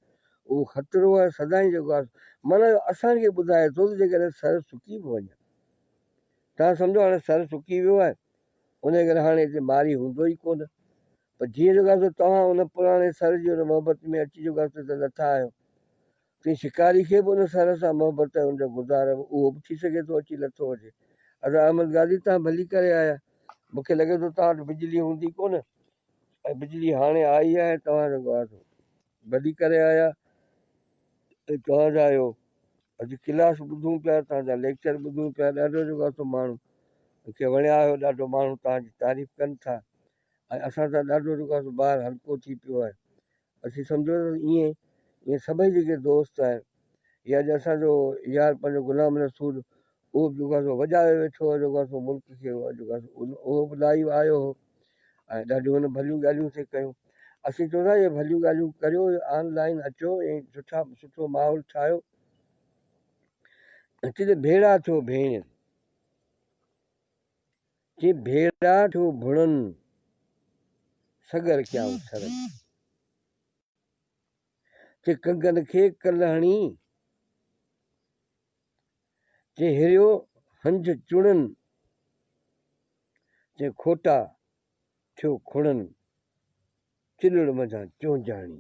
اهو خطرو آهي سدائين جيڪو آهي معنيٰ اسان کي ٻڌائي ٿو ته جيڪڏهن سر سڪي به وڃن تان سمجهو هاڻي سر سڪي ويو آهي ان ڪري هاڻي هتي ماري هوندو ئي ڪونه پر جيئن جيڪو آهي سو توهان ان پراڻي سر جي ان محبت ۾ اچي جيڪو آهي سو لٿا آهيو تيئن شڪاري کي به ان سر سان محبت ۽ ان جو گذار به اهو به ٿي سگهي ٿو اچي لٿو هجي. ادا احمد غازي توهان ڀلي ڪري آيا. مون کي لڳي ٿو توهان وٽ بجلي هوندي ڪونه ۽ بجلي هاڻي آئي آهي توهان جو گواهه ڀلي ڪري آيا ۽ توهان جا اهو اڄ ڪلاس ٻڌون پيا توهان جا ليڪچر ٻڌون پيا ڏاڍو جيڪو آهي سو ماڻهو مون کي وڻيا آهيو ڏاڍو ماڻهو توهان جي تعريف ڪن ٿا ۽ اسان سان ڏاڍو جيڪو آهي سو بار هلڪو ٿي پيو آهي اسين سمجهو ته ائين ائين سڀئي جيڪي دوست آهن هي اڄ اسان جو يار پنهنجو غلام رسول اهو به جيڪو آهي سو وڄايو ويٺو هو جيڪو آهي سو ملڪ کي جيڪو آهي سو اهو به لائيو آيو هو ۽ ڏاڍيون هن ڀليون ڳالهيون ٿي ڪيون. اسين چون ٿا اهي ڀليون ڳالهيون ڪريو آن لائين اچو ۽ سٺا سٺو ماحول ٺاهيو. چي ته ڀيڙا ٿيو ڀيڻ. چي ڀيڙا ٿيو ڀڻن سڳر ڪيائون سر ۾. چي ڪنگن کي ڪل هڻي. چي هريو هنج چڻن. چي کوٽا ٿيو کڙن. چلڙ منجهان چونجاڻي.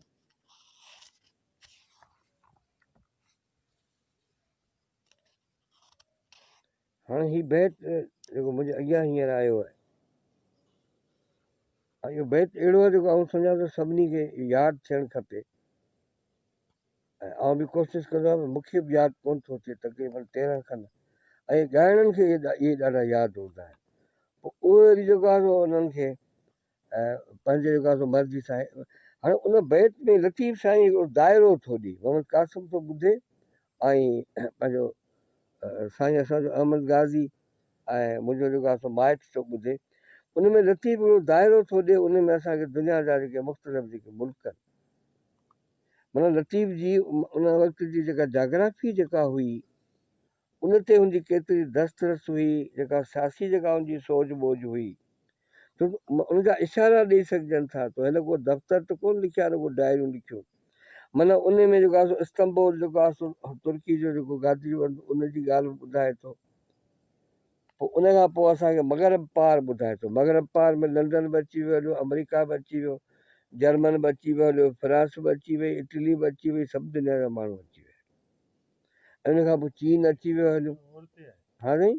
هاڻي هي بيت جيڪو منهنجي اڳيان هينئر آيو آهي ۽ اهو بيت اهڙو آهي جيڪو آئون سمجهان ٿو سڀني کي ياد ٿيڻ کپي ۽ آئون به ڪوشش ڪندو آهيان مون کي به ياد ڪونه ٿو ٿئي تقريبن 13 کن ۽ ڳائڻن کي اهي ڏاڍا ياد هوندا آهن پوء اهي وري جيڪو آهي سو انهن کي پنهنجي جيڪو آهي سو مرضي سان هاڻي ان بيت ۾ لطيف سائين هڪڙو دائرو ٿو ڏي محمد قاسم ٿو ٻڌي ۽ پنهنجو سائين اسان جو احمد غازي ۽ منهنجو جيڪو آهي سو مائٽ ٿو ٻڌي ان ۾ لطيف هڪڙو دائرو ٿو ڏي ان ۾ اسان کي دنيا جا جيڪي مختلف جيڪي ملڪ آهن معنيٰ لطيف جي ان وقت جي جيڪا جاگرافي جيڪا هئي ان تي هن جي ڪيتري دسترس هئي، جيڪا سياسي جيڪا هن جي سوجهه ٻوجهه هئي. ڇو ته ان جا اشارا ڏئي سگهجن ٿا ته هن ڪو دفتر ته ڪونه لکيا نه ڪو ڊائريون لکيون. معنيٰ ان ۾ جيڪو آهي سو استنبول جيڪو آهي سو ترڪي جو جيڪو گادي جو هنڌ ان جي ڳالهه به ٻڌائي ٿو. پوء ان کان پوء اسان کي مغرب پار ٻڌائي ٿو. مغرب پار ۾ لنڊن به اچي ويو هليو، آمريڪا به اچي ويو، جرمن به اچي ويو هليو، فرانس به اچي وئي، اٽلي به اچي وئي، سڀ دنيا جا ماڻهو اچي ويا. ان کان پوء چين اچي ويو هليو. ها سائين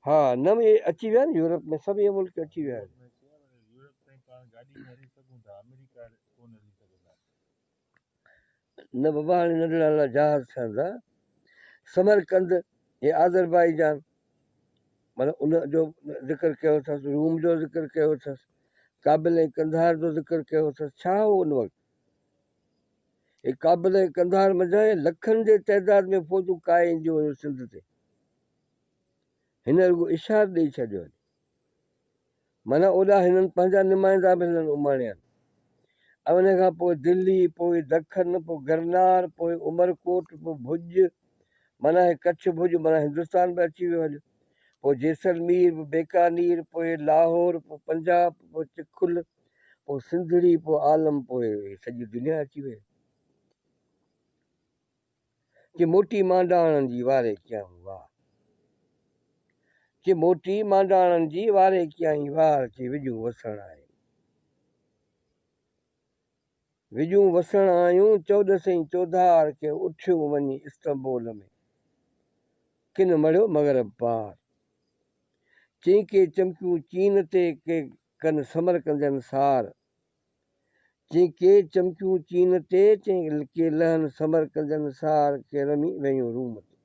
ها نه اهي اچي ويا نه يورپ ۾ سڀ اهي ملڪ اچي ويا آهن. نه بابا هاڻي ننڍڙا ننڍڙا جهاز ٺهن ٿا. سمرقند هي آذربائيجان معنيٰ ان جو ذڪر ڪيو اٿس، روم جو ذڪر ڪيو اٿس، ڪابل ۽ قنڌار جو ذڪر ڪيو اٿس. ڇا هو ان وقت؟ هي ڪابل ۽ قنڌار منجهان لکن جي تعداد ۾ فوجون ڪاهي اينديون هيون سنڌ تي. هن رڳو اشارو ڏئي ڇڏيو هلي. معنيٰ اوڏا هنن پنهنجا نمائندا به هنن اماڻيا. ۽ ان کان پوء دلي، پوء دکن، پوء گرنار، پوء عمرڪوٽ، پوء ڀڄ، معنيٰ هي ڪڇ ڀڄ معنيٰ هندستان به اچي ويو هليو. پوء جيسلمير، پوء بيڪانير، پوء لاهور، پوء پنجاب، پوء چکل، پوء سنڌڙي، پوء عالم، پوء سڄي دنيا اچي وئي. چي موٽي مانڊاڻن جي واري ڪيائون وار. چي موٽي مانڊاڻن جي واري ڪيائين وار، چي وڄون وسڻ آيون. وڄون وسڻ آيون چوڏسئين چوڌار، ڪي اٺيون وڃي استنبول ۾، ڪن مڙيو مغرب پار. چي ڪي چمڪيون چين تي، ڪي ڪن سمرقندين سار. چي ڪي چمڪيون چين تي، چي ڪي لهن سمرقندين سار، ڪي رمي ويون روم تي.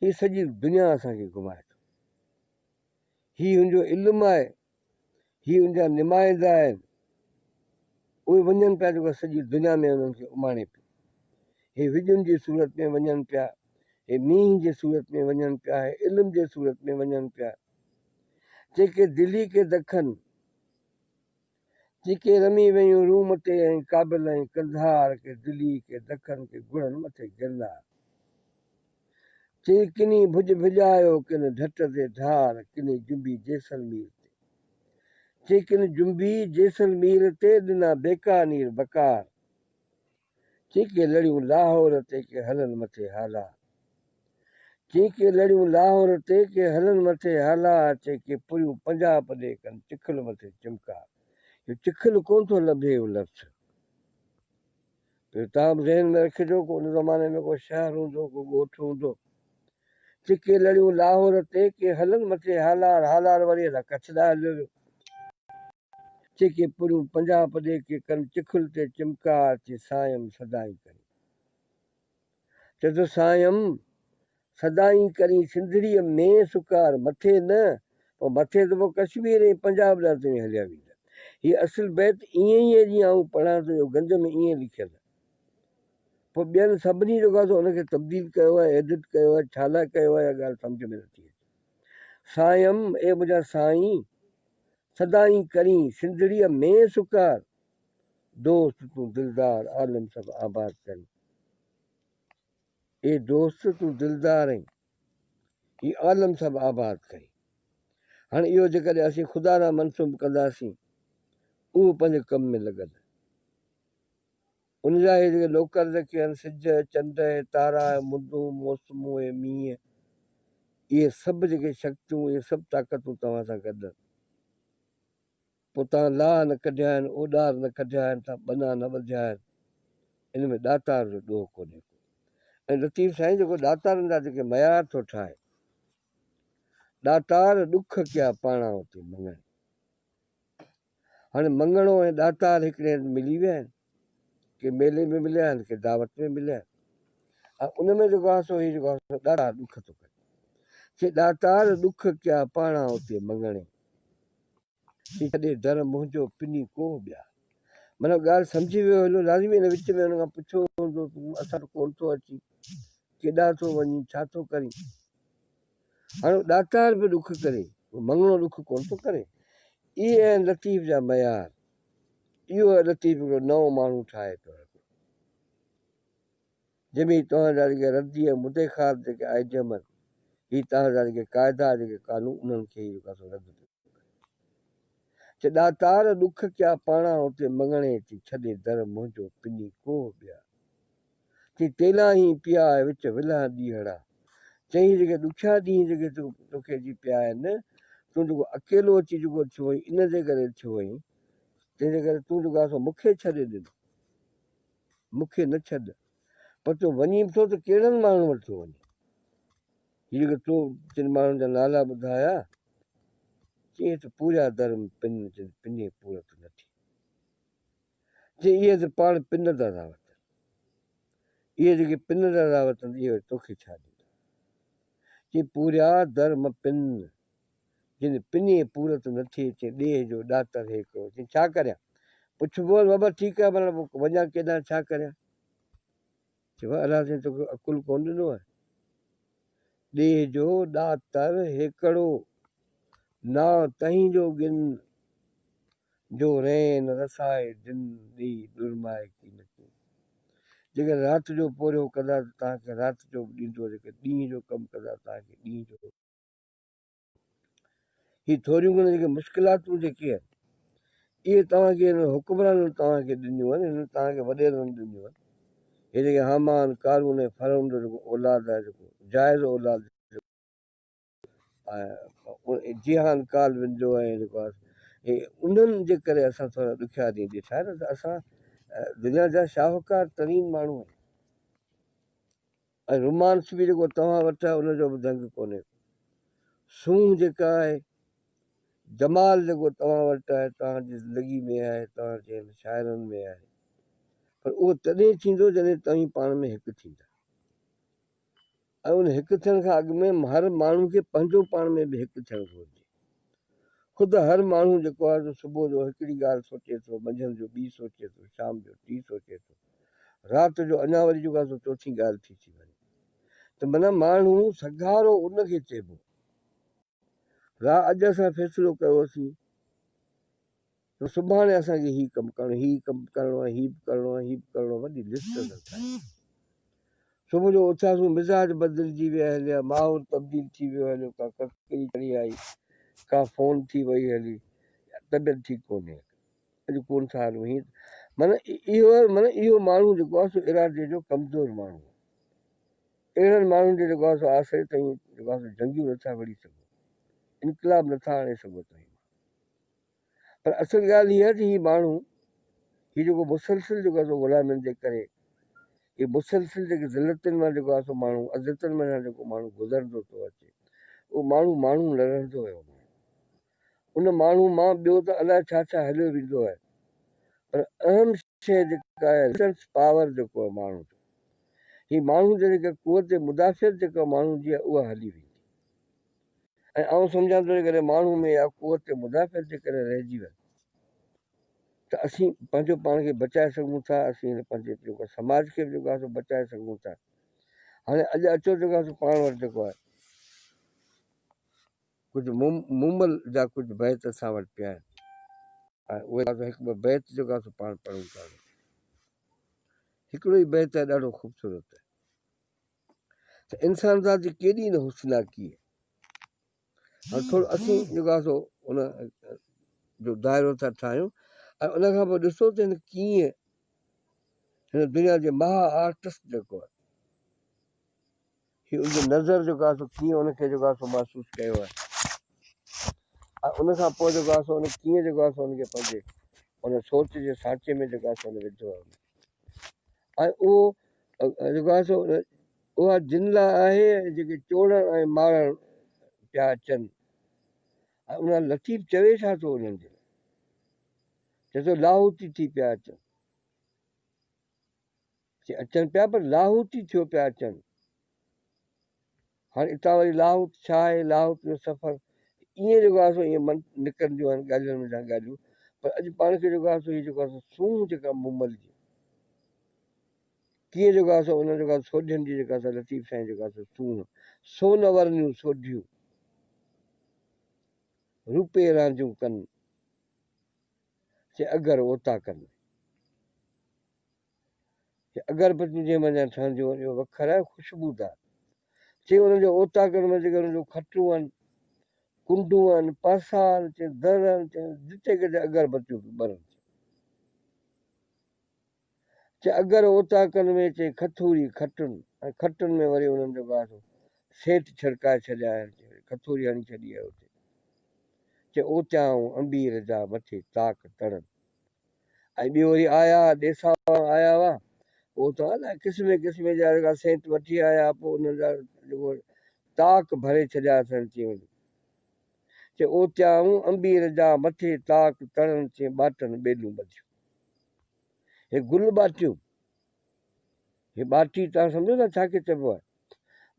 هي سڄي دنيا اسان کي گهمائي ٿو. هي هن جو علم آهي، هي ان جا نمائندا آهن. اهي وڃن پيا جيڪو سڄي دنيا ۾ انهن کي اماڻي پيو. هي وڄن جي صورت ۾ وڃن پيا، هي مينهن جي صورت ۾ وڃن پيا، هي علم جي صورت ۾ وڃن پيا. جيڪي دلي ڪي دکن، جيڪي رمي ويون روم تي ۽ ڪابل ۽ قنڌار ڪي دلي ڪي دکن ڪي گڙن مٿي گرنار. چي ڪني ڀڄ ڀڄايو ڪن ڍٽ تي ڍار ڪني جنبي جيسلمير تي. چي ڪن جنبي جيسلمير تي ڏنا بيڪانير بڪار. چي ڪي لڙيون لاهور تي ڪي هلن مٿي هالا. چي ڪي لڙيون لاهور تي ڪي هلن مٿي هالا چي ڪي پوريون پنجاب ڏي ڪن چکل مٿي چمڪار. اهو چکل ڪونه ٿو لڀي اهو لفظ. پوء توهان به ذهن ۾ رکجو ڪو ان زماني ۾ ڪو شهر هوندو ڪو ڳوٺ هوندو. چي ڪي لڙيون لاهور تي ڪي هلن مٿي هالار هالار وري الا ڪڇ ڏانهن هليو ويو. چي ڪي پوريون پنجاب ڏي ڪي ڪن چکل تي چمڪار چي سائيم سدائين ڪرين. چي ٿو سائيم سدائين ڪرين سنڌڙيء ۾ سڪار مٿي نه پوء مٿي ته پوء ڪشمير ۽ پنجاب ڏانهن توهين هليا ويندا. هي اصل بيت ائين ئي آهي جيئن آئون پڙهان ٿو اهو گنج ۾ ائين لکيل آهي. پوء ٻين سڀني جيڪو آهي سو ان کي تبديل ڪيو آهي، ايڊٽ ڪيو آهي، ڇا لاء ڪيو آهي اها ڳالهه سمجهه ۾ نٿي اچي. سائيم، اي منهنجا سائين، سدائين ڪرين سنڌڙيء ۾ سڪار، دوست تون دلدار عالم سڀ آباد ڪرين. اي دوست تون دلدار آهين، هي عالم سڀ آباد ڪرين. هاڻي اهو جيڪڏهن اسين خدا ڏانهن منسوب ڪنداسين، اهو پنهنجي ڪم ۾ لڳل. ان جا اهي جيڪي نوڪر جيڪي آهن، سج، چنڊ، اهي تارا، اهي مندون، موسمون، اهي مينهن، اهي سڀ جيڪي شڪتيون، اهي سڀ طاقتون توهان سان گڏ آهن. پوء توهان لاهه نه ڪڍيا آهن، اوڏار نه ڪڍيا آهن، توهان ٻنا نه ٻڌيا آهن، ان ۾ ڏاتار جو ڏوهه ڪونهي ڪو. ۽ لطيف سائين جيڪو ڏاتارن جا جيڪي معيار ٿو ٺاهي، ڏاتار ڏک ڪيا پاڻان اتي مڱڻي. هاڻي مڱڻو ۽ ڏاتار هڪڙي هنڌ ملي ويا آهن، ڪي ميلي ۾ مليا آهن، ڪي دعوت ۾ مليا آهن. ۽ ان ۾ جيڪو آهي سو هي جيڪو آهي سو ڏاتار ڏک ٿو ڪري. چي ڏاتار ڏک ڪيا پاڻان اتي مڱڻي. چي ڇڏي در منهنجو پني ڪوهه ٻيا. معنيٰ ڳالهه سمجهي ويو هليو، لازمي ان وچ ۾ هن کان پڇيو هوندو تون اسان وٽ ڪونه ٿو اچين، ڪيڏانهن ٿو وڃين، ڇا ٿو ڪرين. هاڻي ڏاتار به ڏک ڪري، مڱڻو ڏک ڪونه ٿو ڪري. اهي آهن لطيف جا معيار. اهو آهي لطيف هڪڙو نئون ماڻهو ٺاهي پيو هڪڙو. جنهن ۾ توهان جا جيڪي ردي ۽ مدي خار جيڪي آئيڊيم آهن، هي توهان جا جيڪي قاعدا جيڪي قانون انهن کي هي جيڪو آهي سو رد پيو ڪري. چي ڏاتار ڏک ڪيا پاڻان اتي مڱڻي ٿي ڇڏي در منهنجو پني ڪوهه ٻيا. چي تيلاهين پيا وچ ولهان ڏينهڙا. چئين جيڪي ڏکيا ڏينهن جيڪي توکي اچي پيا آهن، تون جيڪو اڪيلو اچي جيڪو ٿيو آهين، ان جي ڪري ٿيو آهين، تنهن جي ڪري تون جيڪو آهي سو مون کي ڇڏي ڏنو، مون کي نه ڇڏ، پر تون وڃين به ٿو ته ڪهڙن ماڻهن وٽ ٿو وڃين؟ هي جيڪي تو جن ماڻهن جا نالا ٻڌايا، چئين ته پوريا درم پن جن پني پورت نه ٿي. چي اهي ته پاڻ پن ٿا ٿا وتن. اهي جيڪي پن ٿا ٿا وتن اهي وري توکي ڇا ڏيندا. چي پوريا در م پن، جن پني پورت نه ٿئي، چي ڏيهه جو ڏاتر هيڪڙو. چي ڇا ڪريان؟ پڇبو هوس بابا ٺيڪ آهي ڀلا پوء وڃان ڪيڏانهن ڇا ڪريان؟ چي ڀلا الله سائين توکي عقل ڪونه ڏنو آهي. ڏيهه جو ڏاتر هيڪڙو، نانء تنهين جو ڳن. جو رين رسائي دن ڏيئي ڏرمائي ڪين ڪين. جيڪڏهن رات جو پورهيو ڪندا ته توهان کي رات جو به ڏيندو، جيڪڏهن ڏينهن جو ڪم ڪندا ته توهان کي ڏينهن جو. هي ٿوريون گهڻيون جيڪي مشڪلاتون جيڪي آهن، اهي توهان کي هنن حڪمرانن توهان کي ڏنيون آهن، هنن توهان کي وڏيرن ڏنيون آهن. هي جيڪي هامان، قارون ۽ فرعون جو جيڪو اولاد آهي، جيڪو جائز اولاد جيهان ڪال ون جو ۽ جيڪو آهي انهن جي ڪري اسان ٿورا ڏکيا ڏينهن ڏٺا نه ته اسان دنيا جا شاهوڪار ترين ماڻهو آهيون ۽ رومانس به جيڪو توهان وٽ آهي ان جو به دنگ ڪونهي سونهن جيڪا آهي جمال جيڪو توهان وٽ آهي توهان جي زندگي ۾ آهي توهان جي شاعرن ۾ آهي پر اهو تڏهن ٿيندو جڏهن توهين پاڻ ۾ هڪ ٿيندا ۽ ان هڪ ٿيڻ کان اڳ ۾ هر ماڻهو کي پنهنجو پاڻ ۾ به هڪ ٿيڻ گهرجي. خود هر ماڻهو جيڪو آهي سو صبح جو هڪڙي ڳالهه سوچي ٿو، منجهند جو ٻي سوچي ٿو، شام جو ٽي سوچي ٿو، رات جو اڃا وري جيڪو آهي سو چوٿين ڳالهه ٿي ٿي وڃي ته معنيٰ ماڻهو سگهارو ان کي چئبو. را اڄ اسان فيصلو ڪيوسين ته سڀاڻي اسان کي هي ڪم ڪرڻو هي ڪم ڪرڻو آهي هي به ڪرڻو آهي هي به ڪرڻو آهي وڏي لسٽ اسان ٺاهي صبح جو اٿياسون مزاج بدلجي ويا هليا ماحول تبديل ٿي ويو هليو ڪا ڪڪري چڙهي آئي ڪا فون ٿي وئي هلي طبيعت ٺيڪ ڪونهي اڄ ڪون ٿا هلون هي معنيٰ اهو معنيٰ اهو ماڻهو جيڪو آهي سو ارادي جو ڪمزور ماڻهو اهڙن ماڻهن جي جيڪو آهي سو آسري تائين جيڪو آهي سو جنگيون نٿا وڙهي سگهو، انقلاب نٿا آڻي سگهو توهين. پر اصل ڳالهه هيء آهي ته هي ماڻهو هي جيڪو مسلسل جيڪو آهي سو غلامين جي ڪري هي مسلسل جيڪي ذلتن مان جيڪو آهي سو ماڻهو اذيتن مان جيڪو ماڻهو گذرندو ٿو اچي اهو ماڻهو ماڻهو نه رهندو هيو ماڻهو ان ماڻهو مان ٻيو ته الائي ڇا ڇا هليو ويندو آهي پر اهم شيء جيڪا آهي ريزسٽنس پاور جيڪو آهي ماڻهو جو هي ماڻهو جي جيڪا قوت مدافعت جيڪا ماڻهو جي آهي اها هلي ويندي ۽ آئون سمجهان ٿو جيڪڏهن ماڻهو ۾ اها قوت مدافعت جيڪڏهن رهجي وڃي ته اسين پنهنجو پاڻ کي بچائي سگهون ٿا، اسين هن پنهنجي جيڪو آهي سماج کي به جيڪو آهي سو بچائي سگهون ٿا. هاڻي اڄ اچو جيڪو آهي سو پاڻ وٽ جيڪو آهي ڪجهه مومل جا ڪجهه بيت اسان وٽ پيا آهن ۽ اهي هڪ ٻه بيت جيڪو آهي سو پاڻ پڙهون ٿا. هڪڙو ئي بيت آهي ڏاڍو خوبصورت آهي ته انسان ذات جي ڪيڏي نه حسناڪي آهي. هاڻي ٿورو اسين جيڪو آهي سو ان جو دائرو ٿا ٺاهيون ۽ ان کان پوء ڏسو ته هن ڪيئن هن دنيا جي مها آرٽسٽ جيڪو آهي هي ان جو نظر جيڪو آهي سو ڪيئن ان کي جيڪو آهي سو محسوس ڪيو آهي ۽ ان کان پوء جيڪو آهي سو ان ڪيئن جيڪو آهي سو ان کي پنهنجي ان سوچ جي سانچي ۾ جيڪو آهي سو ان وڌو آهي ۽ اهو جيڪو آهي سو اها جن لاء آهي جيڪي چوڙڻ ۽ مارڻ پيا اچن ۽ ان لطيف چوي ڇا ٿو انهن جي لاء؟ چئي ٿو لاهوتي ٿي پيا اچن. چي اچن پيا پر لاهوتي ٿيو پيا اچن. هاڻي اتان وري لاهوت ڇا آهي، لاهوت جو سفر ائين جيڪو آهي سو ائين من نڪرنديون آهن ڳالهين منجهان ڳالهيون پر اڄ پاڻ کي جيڪو آهي سو هي جيڪو آهي سو سونهن جيڪا مومل جي ڪيئن جيڪو آهي سو ان جيڪو آهي سوڍين جي جيڪا سا لطيف سائين جيڪو آهي سو سونهن سون ورنيون سوڍيون روپي رانجون ڪن سي اگر اوطاقن ۾. چي اگربتيون جنهن منجهان ٺهنديون آهن اهو وکر آهي خوشبودار. چي انهن جي اوطاقن ۾ جيڪي انهن جون کٽون آهن، ڪنڊون آهن، پاسا آهن، چي در آهن، چي جتي ڪٿي اگربتيون پيون ٻرن ٿيون. چي اگر اوطاقن ۾ چي کٿوري کٽن ۽ کٽن ۾ وري انهن جو گاهه سيٽ ڇڙڪائي ڇڏيا آهن، چي کٿوري هڻي ڇڏي آهي اتي. چي اوتيائون انبير جا مٿي طاق تڙن. ۽ ٻيو وري آيا ڏيساوان آيا هئا پوء اتان الائي قسمين قسمين جا جيڪا سينٽ وٺي آيا پوء انهن جا جيڪو طاق ڀري ڇڏيا اٿن چي وڃي چي اوتيائون انبير جا مٿي طاق تڙن چي ٻاٽن ٻيلون ٻڌيون هي گل ٻاٽيون هي ٻاٽي توهان سمجهو ٿا ڇا کي چئبو آهي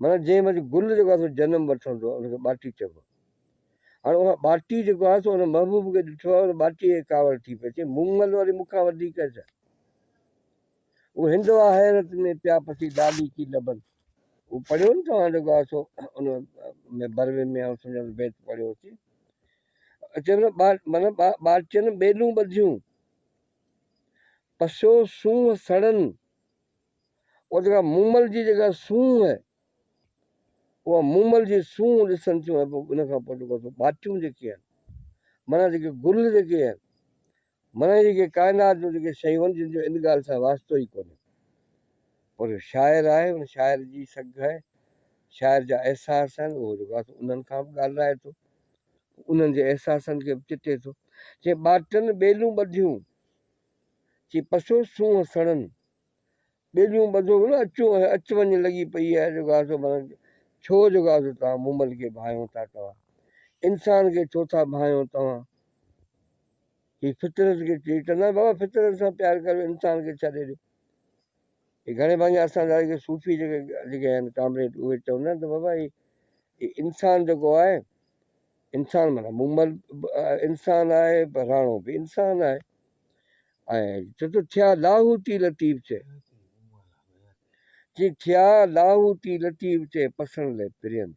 معنيٰ جنهن منجهه گل جيڪو آهي سو جنم وٺندو آهي ان کي ٻاٽي چئبو آهي. هاڻي اها ٻاٽي جيڪو آهي سو ان محبوب کي ڏٺو آهي ان ٻاٽي کي ڪاوڙ ٿي پئي چي مومل وري مون کان وڌيڪ ڇا؟ اهو هندوا حيرت ۾ پيا پسي لالي ڪي لبن اهو پڙهيو نه توهان جيڪو آهي سو ان ۾ بروي ۾ آئون سمجهان ٿو بيت پڙهيو هوسين چي معنيٰ ٻاٽين ٻيلون ٻڌيون پسيو سونهن سڙن اها جيڪا مومل جي جيڪا سونهن آهي اها مومل جي سونهن ڏسن ٿيون ۽ پوء ان کان پوء جيڪو سو ٻاٽيون جيڪي آهن معنيٰ جيڪي گل جيڪي آهن معنيٰ جيڪي ڪائنات جون جيڪي شيون آهن جن جو ان ڳالهه سان واسطو ئي ڪونهي پر شاعر آهي ان شاعر جي سگهه آهي شاعر جا احساس آهن اهو جيڪو آهي انهن کان به ڳالهائي ٿو انهن جي احساسن کي به چٽي ٿو چي ٻاٽن ٻيلون ٻڌيون چي پسو سونهن سڙن ٻيليون ٻڌو نه اچو ۽ اچ وڃ لڳي پئي آهي جيڪو آهي سو معنيٰ ڇو جيڪو آهي سو توهان مومل کي ڀانئيو ٿا توهان انسان کي ڇو ٿا ڀانئيو توهان هي فطرت کي چئي چوندا آهن بابا فطرت سان پيار ڪريو انسان کي ڇڏي ڏيو هي گهڻي ڀاڱي اسان جا جيڪي صوفي جيڪي جيڪي آهن ڪامريڊ اهي چوندا آهن ته بابا هي انسان جيڪو آهي انسان معنيٰ مومل انسان آهي پر راڻو به انسان آهي ۽ چئي ٿو ٿيا لاهوتي لطيف چئي چي ٿيا لاهوتي لطيف چئي پسڻ لئي پرين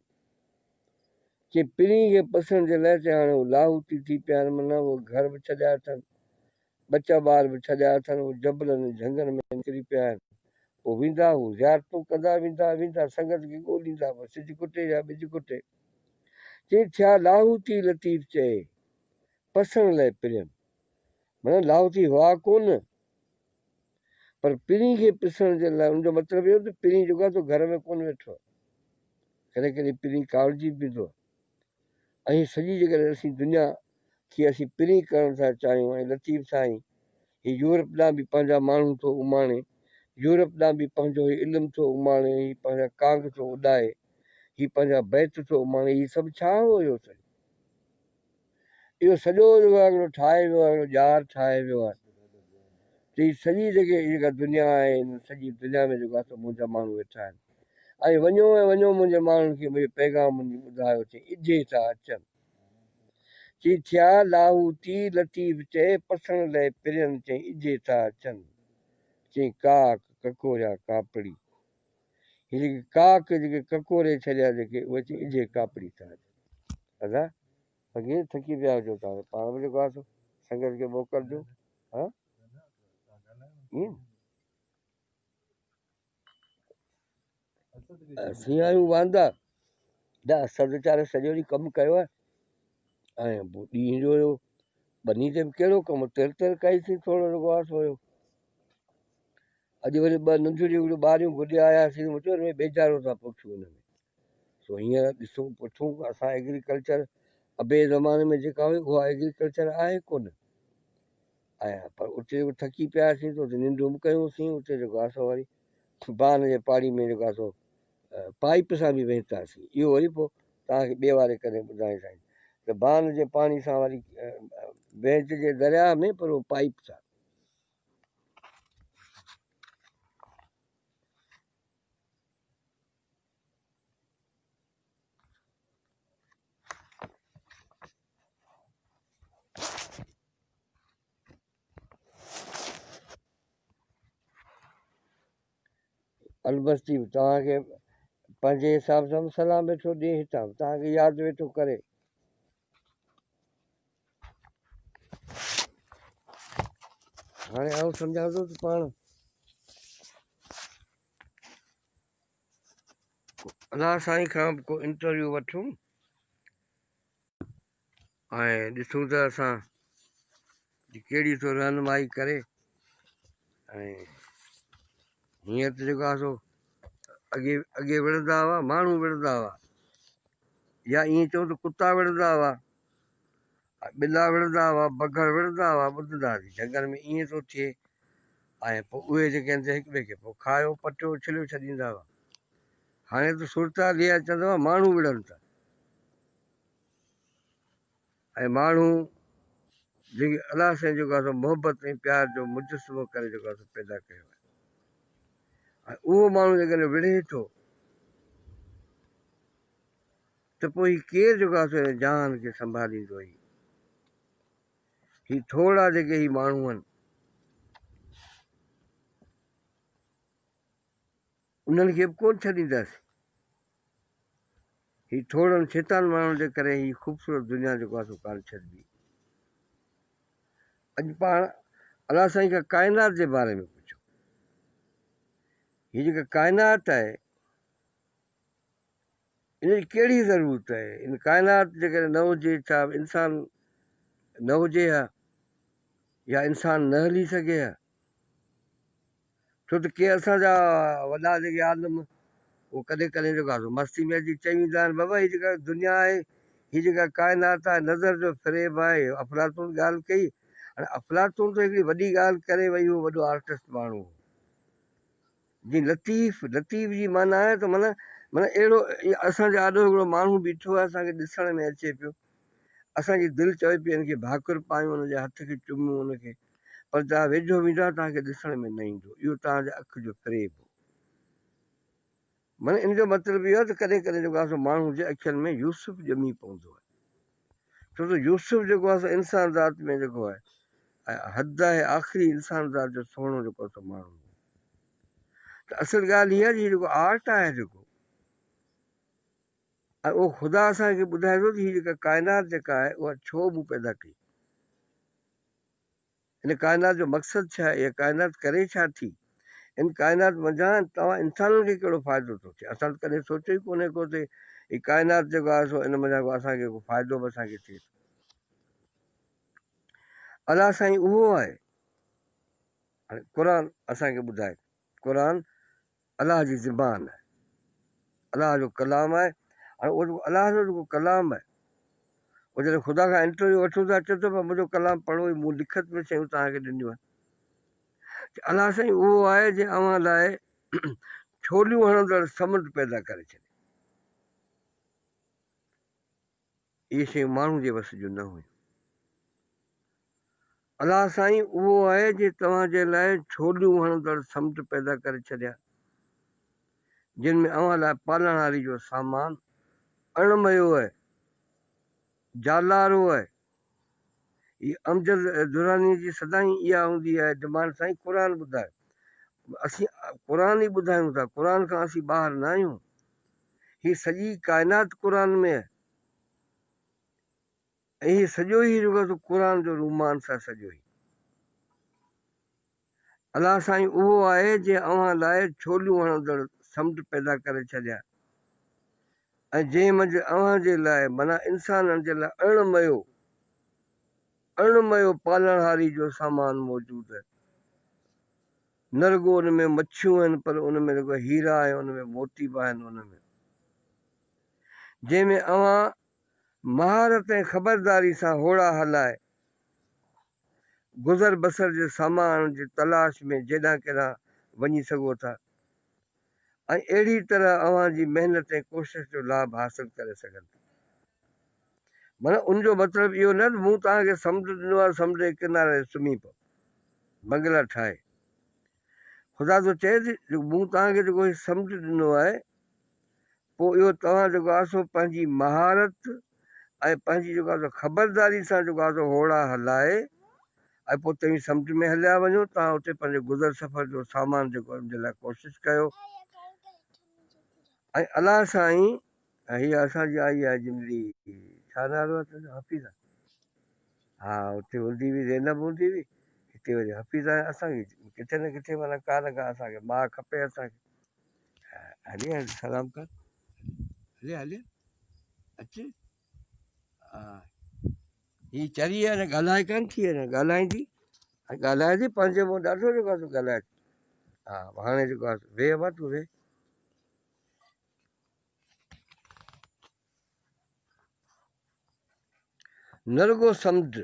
چي پرين کي پسڻ جي لاء چي هاڻي هو لاهوتي ٿي پيا آهن معنيٰ هو گهر به ڇڏيا اٿن ٻچا ٻار به ڇڏيا اٿن هو جبلن ۽ جهنگن ۾ نڪري پيا آهن پوء ويندا هو زيارتون ڪندا ويندا ويندا سنگت کي ڳوليندا پوء سج ڪٽي يا ٻج ڪٽي چي ٿيا لاهوتي لطيف چئي پسڻ لئي پرين معنيٰ لاهوتي هئا ڪونه پر پرين کي پسڻ جي لاء ان جو مطلب اهو ته پرين جيڪو آهي سو گهر ۾ ڪونه ويٺو آهي ڪڏهن ڪڏهن پرين ڪاوڙجي به ويندو آهي ۽ سڄي جيڪڏهن اسين دنيا کي اسين پرين ڪرڻ ٿا چاهيون ۽ لطيف سائين هي يورپ ڏانهن به پنهنجا ماڻهو ٿو اماڻي يورپ ڏانهن به پنهنجو هي علم ٿو اماڻي هي پنهنجا ڪانگ ٿو اڏائي هي پنهنجا بيت ٿو اماڻي هي سڀ ڇا هو اهو سڄو اهو سڄو جيڪو آهي هڪڙو ٺاهي ويو آهي هڪڙو ڄار ٺاهي ويو آهي ته هي سڄي جيڪي جيڪا دنيا آهي هن سڄي دنيا ۾ جيڪو آهي سو منهنجا ماڻهو ويٺا آهن ۽ وڃو ۽ وڃو منهنجي ماڻهن کي منهنجو پيغام وڃي ٻڌايو چي اجهي ٿا اچن. چي ٿيا لاهوتي لطيف چئي پسڻ لئه پرين چئي اجهي ٿا اچن چئي ڪاڪ ڪڪوريا ڪاپڙي هي جيڪي ڪاڪ جيڪي ڪڪوري ڇڏيا جيڪي اهي چئي اجهي ڪاپڙي ٿا اچن. ادا فقير ٿڪي پيا هجو توهان ته پاڻ به جيڪو آهي سو سنگت کي موڪل ڏيو ها ائين اسين آهيون واندا نه اسان ويچاري سڄو ڏينهن ڪم ڪيو آهي ۽ پوء ڏينهن جو هيو ٻني تي به ڪهڙو ڪم تر تر ڪئيسين ٿورو رڳو آس هيو اڄ وري ٻه ننڍيون هڪڙيون ٻاريون گڏي آياسين مون چيو بيجارو ٿا پوکيون هن ۾ سو هينئر ڏسون پڇون اسان ايگريڪلچر ابي زماني ۾ جيڪا هئي اها ايگريڪلچر آهي ڪونه ۽ پر اتي جيڪو ٿڪي پياسين ته اتي ننڊون به ڪيونسين اتي جيڪو آهي سو وري بان جي پاڙي ۾ جيڪو آهي سو پائيپ سان به وهنتاسين اهو وري پوء توهان کي ٻئي واري ڪڏهن ٻڌائينداسين ته بان جي پاڻي سان وري وهنچجي درياهه ۾ پر اهو پائيپ سان. البستي به توهان کي پنهنجي حساب سان به سلام ويٺو ڏي هتان به توهان کي ياد ويٺو ڪري. هاڻي آئون سمجهان ٿو ته پاڻ الله سائين کان به ڪو انٽرويو وٺون ۽ ڏسون ته اسان جي ڪهڙي ٿو رهنمائي ڪري ۽ هينئر ته جيڪو آهي سو اڳي اڳي وڙهندا هئا ماڻهو وڙهندا هئا يا ائين چئون ته ڪتا وڙهندا هئا ٻلا وڙهندا هئا بگهڙ وڙهندا هئا ٻڌندا هئاسين جهنگل ۾ ائين ٿو ٿئي ۽ پوء اهي جيڪي آهن سي هڪ ٻئي کي پوء کايو پٽيو اڇليو ڇڏيندا هئا هاڻي ته صورتحال اها چوندا هئا ماڻهو وڙهن ٿا ۽ ماڻهو جيڪي الله سائين جيڪو آهي سو محبت ۽ پيار جو مجسمو ڪري جيڪو آهي سو پيدا ڪيو آهي ۽ اهو ماڻهو جيڪڏهن وڙهي ٿو ته پوء هي ڪير جيڪو آهي سو هن جهان کي سنڀاليندو هي هي ٿورڙا جيڪي هي ماڻهو آهن انهن کي به ڪونه ڇڏينداسين. هي ٿورڙن شيطان ماڻهن جي ڪري هي خوبصورت دنيا جيڪو آهي سو ڪانه ڇڏبي. اڄ پاڻ الله سائين کان ڪائنات جي باري ۾ پڇو. هي جيڪا ڪائنات آهي ان جي ڪهڙي ضرورت آهي؟ ان ڪائنات جيڪڏهن نه هجي ڇا انسان نه هجي ها يا انسان نه هلي سگهي ها؟ ڇو ته ڪي اسان جا وڏا جيڪي عالم اهو ڪڏهن ڪڏهن جيڪو آهي سو مستي ۾ اچي چئي ويندا آهن بابا هي جيڪا دنيا آهي هي جيڪا ڪائنات آهي نظر جو فريب آهي افلاطون ڳالهه ڪئي هاڻي افلاطون ته هڪڙي وڏي ڳالهه ڪري وئي هو وڏو آرٽسٽ ماڻهو هو جي لطيف لطيف جي معنيٰ آهي ته معنيٰ معنيٰ اهڙو اسان جي آڏو هڪڙو ماڻهو بيٺو آهي اسان کي ڏسڻ ۾ اچي پيو اسان جي دل چوي پئي ان کي ڀاڪر پايون ان جي هٿ کي چمون ان کي پر توهان ويجهو ويندا توهان کي ڏسڻ ۾ نه ايندو اهو توهان جي اک جو فريب هو. معنيٰ ان جو مطلب اهو آهي ته ڪڏهن ڪڏهن جيڪو آهي سو ماڻهو جي اکين ۾ يوسف ڄمي پوندو آهي ڇو ته يوسف جيڪو آهي سو انسان ذات ۾ جيڪو آهي ۽ حد آهي آخري انسان ذات جو سهڻو جيڪو آهي سو ماڻهو هو ته اصل ڳالهه اها آهي جيڪو آرٽ آهي جيڪو ۽ اهو خدا اسان کي ٻڌائي ٿو ته هي جيڪا ڪائنات جيڪا آهي اها ڇو مون پيدا ڪئي هن ڪائنات جو مقصد ڇا آهي؟ اها ڪائنات ڪري ڇا ٿي؟ ان ڪائنات منجهان توهان انسانن کي ڪهڙو فائدو ٿو ٿئي؟ اسان ته ڪڏهن سوچيو ئي ڪونهي ڪو ته هي ڪائنات جيڪو آهي سو ان منجهان ڪو اسان کي ڪو فائدو به اسان کي ٿئي ٿو. الله سائين اهو آهي. هاڻي قرآن اسان کي ٻڌائي ٿو. قرآن الله جي زبان آهي. الله جو ڪلام آهي. هاڻي اهو جيڪو الله جو جيڪو ڪلام آهي اهو جڏهن خدا کان انٽرويو وٺون ٿا چئي ٿو پر منهنجو ڪلام پڙهو هي مون لکت ۾ شيون توهان کي ڏنيون آهن. الله سائين اهو آهي جنهن اوهان لاء ڇوليون هڻندڙ سمنڊ پيدا ڪري ڇڏي. اهي شيون ماڻهو جي وس جون نه هيون. الله سائين اهو آهي جنهن توهان جي لاء ڇوليون هڻندڙ سمنڊ پيدا ڪري ڇڏيا، جن ۾ اوهان لاء پالڻهاري جو سامان اڻ ميو آهي، جالارو آهي. هي امجد دراني جي سدائين اها هوندي آهي ڊمانڊ سائين قرآن ٻڌايو. اسين قرآن ئي ٻڌايون ٿا، قرآن کان اسين ٻاهر نه آهيون. هي سڄي ڪائنات قرآن ۾ آهي ۽ هي سڄو ئي جيڪو آهي سو قرآن جو رومانس آهي سڄو ئي. الله سائين اهو آهي جنهن اوهان لاء ڇوليون هڻندڙ سمنڊ پيدا ڪري ڇڏيا ۽ جنهن منجهه اوهان جي لاء معنيٰ انسانن جي لاء اڻ ميو اڻ ميو پالڻهاري جو سامان موجود آهي. نه رڳو ان ۾ مڇيون آهن پر ان ۾ رڳو هيرا ۽ ان ۾ موتي به آهن ان ۾، جنهن ۾ اوهان مهارت ۽ خبرداري سان هوڙا هلائي گذر بسر جي سامان جي تلاش ۾ جيڏانهن ڪيڏانهن وڃي سگهو ٿا ۽ اهڙي طرح اوهان جي محنت ۽ ڪوشش جو لاڀ حاصل ڪري سگهن ٿا. معنيٰ ان جو مطلب اهو نه ته مون توهان کي سمنڊ ڏنو آهي سمنڊ جي ڪناري تي سمهي پئو، بنگلا ٺاهي. خدا ٿو چئي ته مون توهان کي جيڪو هي سمنڊ ڏنو آهي پوء اهو توهان جيڪو آهي سو پنهنجي مهارت ۽ پنهنجي جيڪو آهي سو خبرداري سان جيڪو آهي سو هوڙا هلائي ۽ پوء توهين سمنڊ ۾ هليا وڃو، توهان اتي پنهنجي گذر سفر جو سامان جيڪو آهي ان جي لاء ڪوشش ڪيو ۽ الله سائين هيء اسان جي آئي آهي جندڙي ڇا نالو آهي تنهنجو حفيظه ها اتي هوندي هئي زينب هوندي هئي هتي وري حفيظه آهي اسان کي ڪٿي نه ڪٿي معنيٰ ڪا نه ڪا اسان کي ماء کپي اسان کي هلي هل سلام ڪر هلي هلي اچ ها هي چري آهي نه ڳالهائي ڪانه ٿي نه ڳالهائيندي ڳالهائي ٿي پنهنجي منهن ڏاڍو جيڪو آهي سو ڳالهائي ٿي ها هاڻي جيڪو آهي ويهه مان تون ويهه نه رڳو سمنڊ،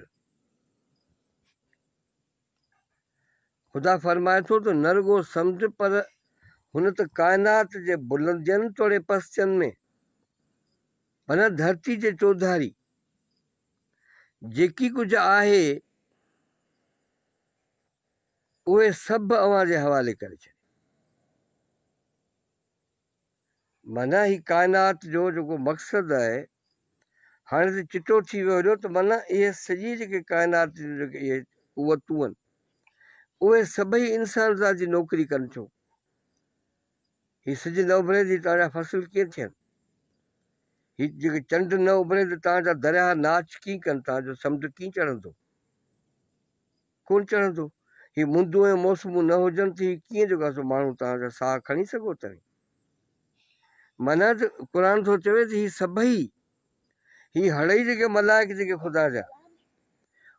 خدا فرمائي ٿو ته نه رڳو سمنڊ پر هن ته ڪائنات جي بلندين توڙي پستين ۾ معنيٰ ڌرتي جي چوڌاري جيڪي ڪجهه آهي اهي سڀ اوهان جي حوالي ڪري ڇڏيا. معنيٰ هي ڪائنات جو جيڪو مقصد آهي، هاڻي ته چٽو ٿي ويو هليو ته معنيٰ اهي سڄي جيڪي ڪائنات جون جيڪي اهي قوتون آهن، اهي سڀئي انسان ذات جي نوڪري ڪن ٿيون. هي سج نه اڀري ته توهان جا فصل ڪيئن ٿين؟ هي جيڪي چنڊ نه اڀري ته توهان جا درياهه ناچ ڪيئن ڪن؟ توهان جو سمنڊ ڪيئن چڙهندو؟ ڪونه چڙهندو. هي مندون ۽ موسمون نه هجن ته هي ڪيئن جيڪو آهي سو ماڻهو توهان جا ساهه کڻي سگهو توهين. معنيٰ ته قرآن ٿو چوي ته هي سڀئي هي هڙئي جيڪي ملائڪ جيڪي خدا جا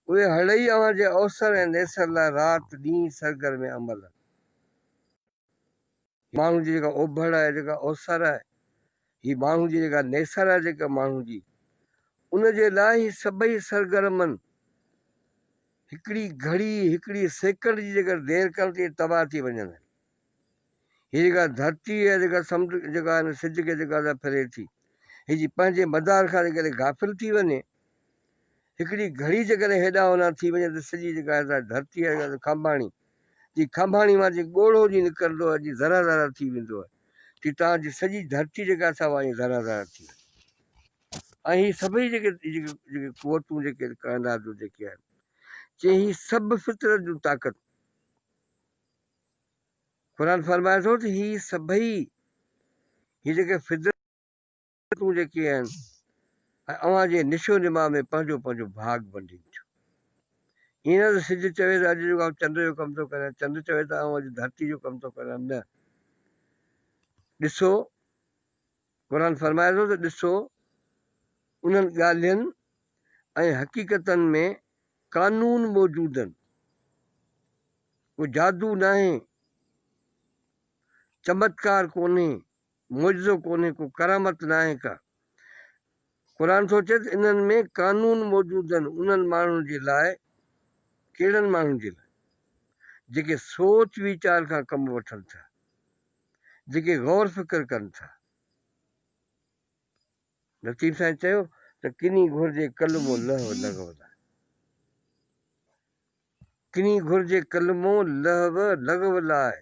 اهي هڙئي اوهان جي اوسر ۽ نيسر لاء رات ڏينهن سرگرم عمل آهن. ماڻهو جي جيڪا اوڀڙ آهي، جيڪا اوسر آهي، هي ماڻهو جي جيڪا نيسر آهي جيڪا ماڻهو جي، ان جي لاء هي سڀئي سرگرمن هڪڙي گهڙي، هڪڙي سيڪنڊ جي جيڪر دير ڪن ته اهي تباهه ٿي وڃن. هي جيڪا ڌرتي آهي، جيڪا سمنڊ جيڪا هن سج کي جيڪا سا ڦري ٿي، هي جي پنهنجي مدار کان جيڪڏهن غافل ٿي وڃي، هڪڙي گهڙي جيڪڏهن هيڏانهن هوڏانهن ٿي وڃي ته سڄي جيڪا آهي سا ڌرتي آهي جيڪا کانڀاڻي، جي کانڀاڻي مان جي ڳوڙهو جي نڪرندو آهي جي ذرا ذرا ٿي ويندو آهي تي توهان جي سڄي ڌرتي جيڪا آهي سا اها ائين ذرا ذرا ٿي وڃي ۽ هي سڀئي جيڪي جيڪي جيڪي قوتون جيڪي ڪائنات جون جيڪي آهن چي هي سڀ فطرت جون طاقت قرآن فرمائي ٿو ته هي سڀئي هي جيڪي فطرت تون جيڪي آهن ۽ اوهان جي نشو نما ۾ پنهنجو پنهنجو ڀاڳ ونڊين ٿيون. ائين نه ته سج چوي ته اڄ جيڪو آئون چنڊ جو ڪم ٿو ڪريان، چنڊ چوي ته آئون اڄ ڌرتي جو ڪم ٿو ڪريان، نه. ڏسو، قرآن فرمائي ٿو ته ڏسو انهن ڳالهين ۽ حقيقتن ۾ قانون موجود آهن، ڪو جادو ناهي، چمتڪار ڪونهي، معجزو ڪونهي، ڪو ڪرامت ناهي ڪا. قرآن ٿو چئي ته انهن ۾ قانون موجود آهن انهن ماڻهن جي لاء، ڪهڙن ماڻهن جي لاء؟ جيڪي سوچ ويچار کان ڪم وٺن ٿا، جيڪي غور فڪر ڪن ٿا. لطيف سائين چيو ته ڪني گهرجي ڪلمو لهو لغو لاء. ڪني گهرجي ڪلمو لهو لغو لاء.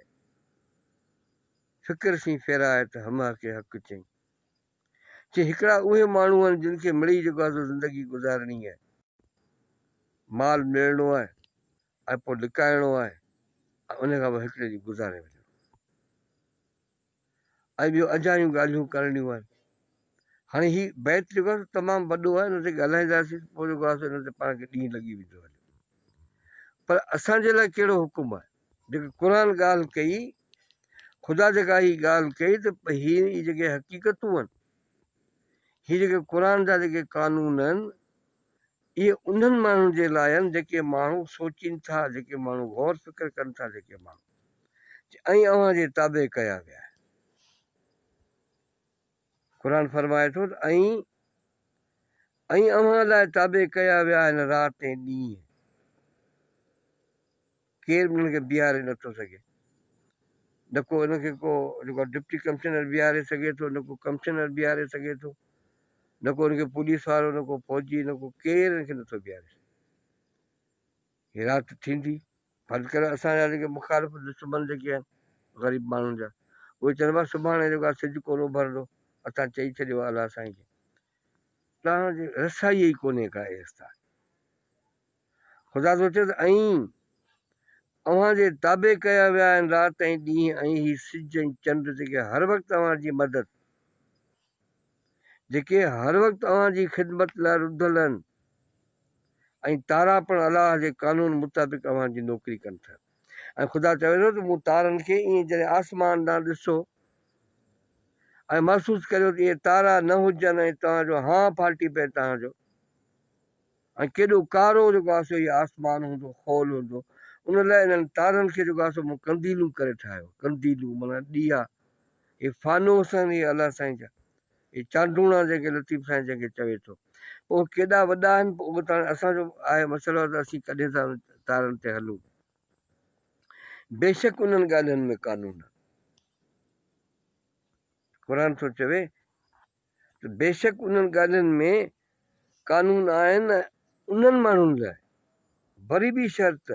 فڪر سين ڦيرائي ته همه کي حق چئين. چي هڪڙا اهي ماڻهو آهن جن کي مڙئي جيڪو آهي سو زندگي گذارڻي آهي. مال ميڙڻو آهي ۽ پوء لڪائڻو آهي ۽ ان کان پوء هڪڙي ڏينهن گذاري وڃڻو ۽ ٻيو اجايون ڳالهيون ڪرڻيون آهن. هاڻي هي بيت جيڪو آهي تمام وڏو آهي ان تي ڳالهائينداسين پوء جيڪو آهي ان تي پاڻ کي ڏينهن لڳي ويندو هليو. پر اسان جي لاء ڪهڙو حڪم آهي؟ جيڪي قرآن ڳالهه ڪئي، خدا جيڪا هي ڳالهه ڪئي ته هي جيڪي حقيقتون آهن، هي جيڪي قرآن جا جيڪي قانون آهن، اهي انهن ماڻهن جي لاء آهن جيڪي ماڻهو سوچين ٿا، جيڪي ماڻهو غور فڪر ڪن ٿا، جيڪي ماڻهو ۽ اوهان جي تابع ڪيا ويا آهن. قرآن فرمائي ٿو ته ۽ ۽ اوهان لاء تابع ڪيا ويا آهن رات ۽ ڏينهن، ڪير به انهن کي بيهاري نٿو سگهي، نه ڪو ان کي ڪو جيڪو ڊپٽي ڪمشنر بيهاري سگهي ٿو، نه ڪو ڪمشنر بيهاري سگهي ٿو، نه ڪو ان کي پوليس وارو، نه ڪو فوجي، نه ڪو ڪير ان کي نٿو بيهاري سگهي. هي رات ٿيندي، فرض ڪريو اسان جا جيڪي مخالف دشمن جيڪي آهن غريب ماڻهن جا، اهي چون پيا سڀاڻي جيڪو آهي سج ڪونه اڀرندو، اسان چئي ڇڏيو آهي الله سائين کي، توهان جي رسائي ئي ڪونهي ڪا ايستائين. خدا ٿو چئي ته ۽ اوهان جي تابع ڪيا ويا آهن رات ۽ ڏينهن ۽ هي سج ۽ چنڊ جيڪي هر وقت اوهان جي مدد جيڪي هر وقت اوهان جي خدمت لاء رڌل آهن ۽ تارا پڻ الله جي قانون مطابق اوهان جي نوڪري ڪن ٿا. ۽ خدا چوي ٿو ته مون تارن کي ائين جڏهن آسمان ڏانهن ڏسو ۽ محسوس ڪريو ته اهي تارا نه هجن ۽ توهان جو هانء ڦاٽي پئي توهان جو ۽ ڪيڏو ڪارو جيڪو آهي سو هي آسمان هوندو، خول هوندو، ان لاء انهن تارن کي جيڪو آهي سو مون قنديلون ڪري ٺاهيو، قنديلون معنيٰ ڏيئا، هي فانوس آهن اهي الله سائين جا، هي چانڊوڻا جنهن کي لطيف سائين جنهن کي چوي ٿو، پوء اهي ڪيڏا وڏا آهن، پوء اهو ته هاڻي اسان جو آهي مسئلو ته اسين ڪڏهن ٿا انهن تارن تي هلون. بيشڪ انهن ڳالهين ۾ قانون آهي. قرآن ٿو چوي ته بيشڪ انهن ڳالهين ۾ قانون آهن انهن ماڻهن لاء وري به شرط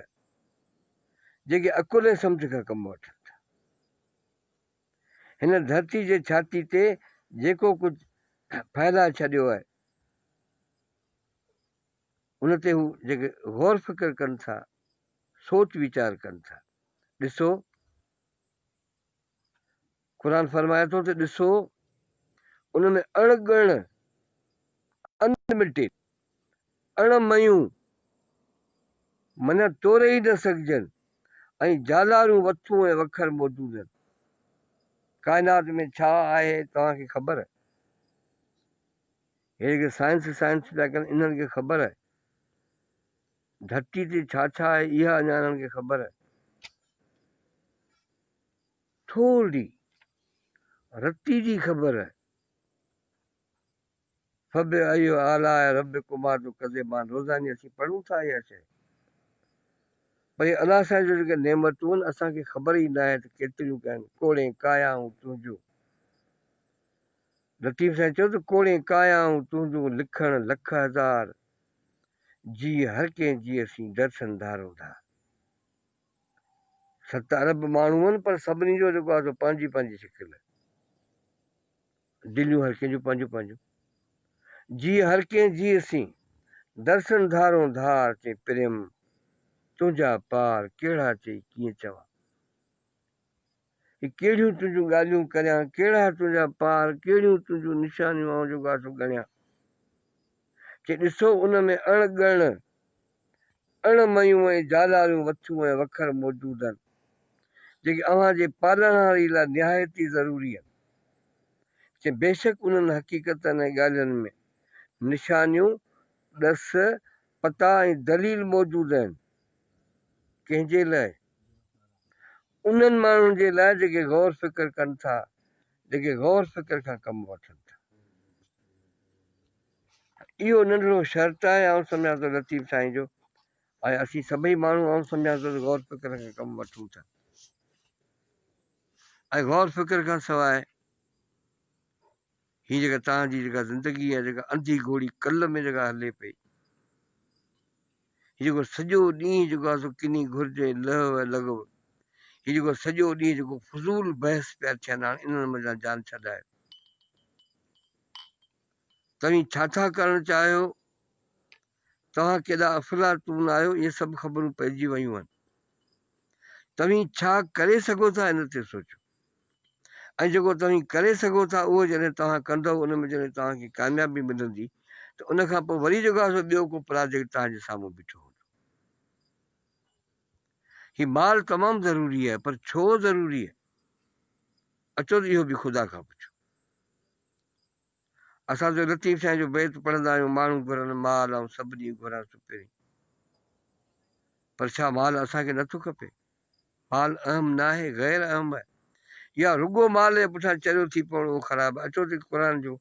جيڪي عقل ۽ سمجهه کان ڪم وٺن ٿا. هن ڌرتي جي ڇاتي تي جيڪو ڪجهه ڦهلائي ڇڏيو آهي ان تي هو جيڪي غور فڪر ڪن ٿا، سوچ ويچار ڪن ٿا. ڏسو! قرآن فرمائي ٿو ته ڏسو ان ۾ اڻ ڳڻ، Unlimited، اڻ ميون، معنيٰ توري ئي نه سگهجن ۽ جالارون وٿون ۽ وکر موجود آهن. ڪائنات ۾ ڇا آهي توهان کي خبر؟ هي جيڪي سائنس سائنس پيا ڪن انهن کي خبر آهي؟ ڌرتي تي ڇا ڇا آهي اها اڃا انهن کي خبر آهي؟ ٿورڙي رتي جي خبر فبأي آلاء ربڪما تڪذبان روزاني اسين پڙهون ٿا اها شيء پر هي الله سائين جون جيڪي نعمتون آهن اسان کي خبر ئي ناهي ته ڪيتريون ڪيون ڪوڙين ڪايائون تنهنجون لطيف سائين چيو ته ڪوڙين ڪايائون تنهنجون لکڻ لک هزار جي هر ڪنهن جيء سين درسن ڌارون ڌار. ست ارب ماڻهو آهن پر سڀني جو جيڪو آهي سو پنهنجي پنهنجي شڪل آهي. دليون هر ڪنهن جون پنهنجون پنهنجون. جيء هر ڪنهن جيء سين، درسن ڌارون ڌار چئي پريم تنهنجا پار ڪهڙا چئي ڪيئن چوان. هي ڪهڙيون تنهنجون ڳالهيون ڪريان، ڪهڙا تنهنجا پار، ڪهڙيون تنهنجون نشانيون آئون جيڪو آهي سو ڳڻيان. چي ڏسو ان ۾ اڻ ڳڻ اڻ ميون ۽ جالاريون وٿون ۽ وکر موجود آهن، جيڪي اوهان جي پالڻهاري لاء نهايت ئي ضروري آهن. چي بيشڪ انهن حقيقتن ۽ ڳالهين ۾ نشانيون، ڏس، پتا ۽ دليل موجود آهن. ڪنهن جي لاء؟ انهن ماڻهن جي لاء جيڪي غور فڪر ڪن ٿا، جيڪي غور فڪر کان ڪم وٺن ٿا. اهو ننڍڙو شرط آهي آئون سمجهان ٿو لطيف سائين جو ۽ اسين سڀئي ماڻهو آئون سمجهان ٿو ته غور فڪر کان ڪم وٺون ٿا ۽ غور فڪر کان سواء هي جيڪا توهان جي جيڪا زندگي آهي جيڪا انڌي گهوڙي ڪل ۾ جيڪا هلي پئي هي جيڪو سڄو ڏينهن جيڪو آهي سو ڪني گهرج ۽ لهو ۽ لغو هي جيڪو سڄو ڏينهن جيڪو فضول بحث پيا ٿين هاڻ انهن منجهان جان ڇڏايو. توهين ڇا ٿا ڪرڻ چاهيو؟ توهان ڪيڏا افلاطون آهيو، اهي سڀ خبرون پئجي ويون آهن. توهين ڇا ڪري سگهو ٿا ان تي سوچو ۽ جيڪو توهين ڪري سگهو ٿا اهو جڏهن توهان ڪندؤ ان ۾ جڏهن توهان کي ڪاميابي ملندي ته ان کان پوء وري جيڪو آهي سو ٻيو ڪو پراجيڪٽ توهان جي سامهون بيٺو هوندو. هي مال تمام ضروري آهي پر ڇو ضروري آهي؟ اچو ته اهو به خدا کان پڇو. اسان جو لطيف سائين جو بيت پڙهندا آهيون، ماڻهو گهرن مال آئون سڀ ڏينهن گهران سپرين. پر ڇا مال اسان کي نٿو کپي؟ مال اهم ناهي، غير اهم آهي. يا رڳو مال جي پٺيان چريو ٿي پوڻ اهو خراب آهي. اچو ته قرآن جو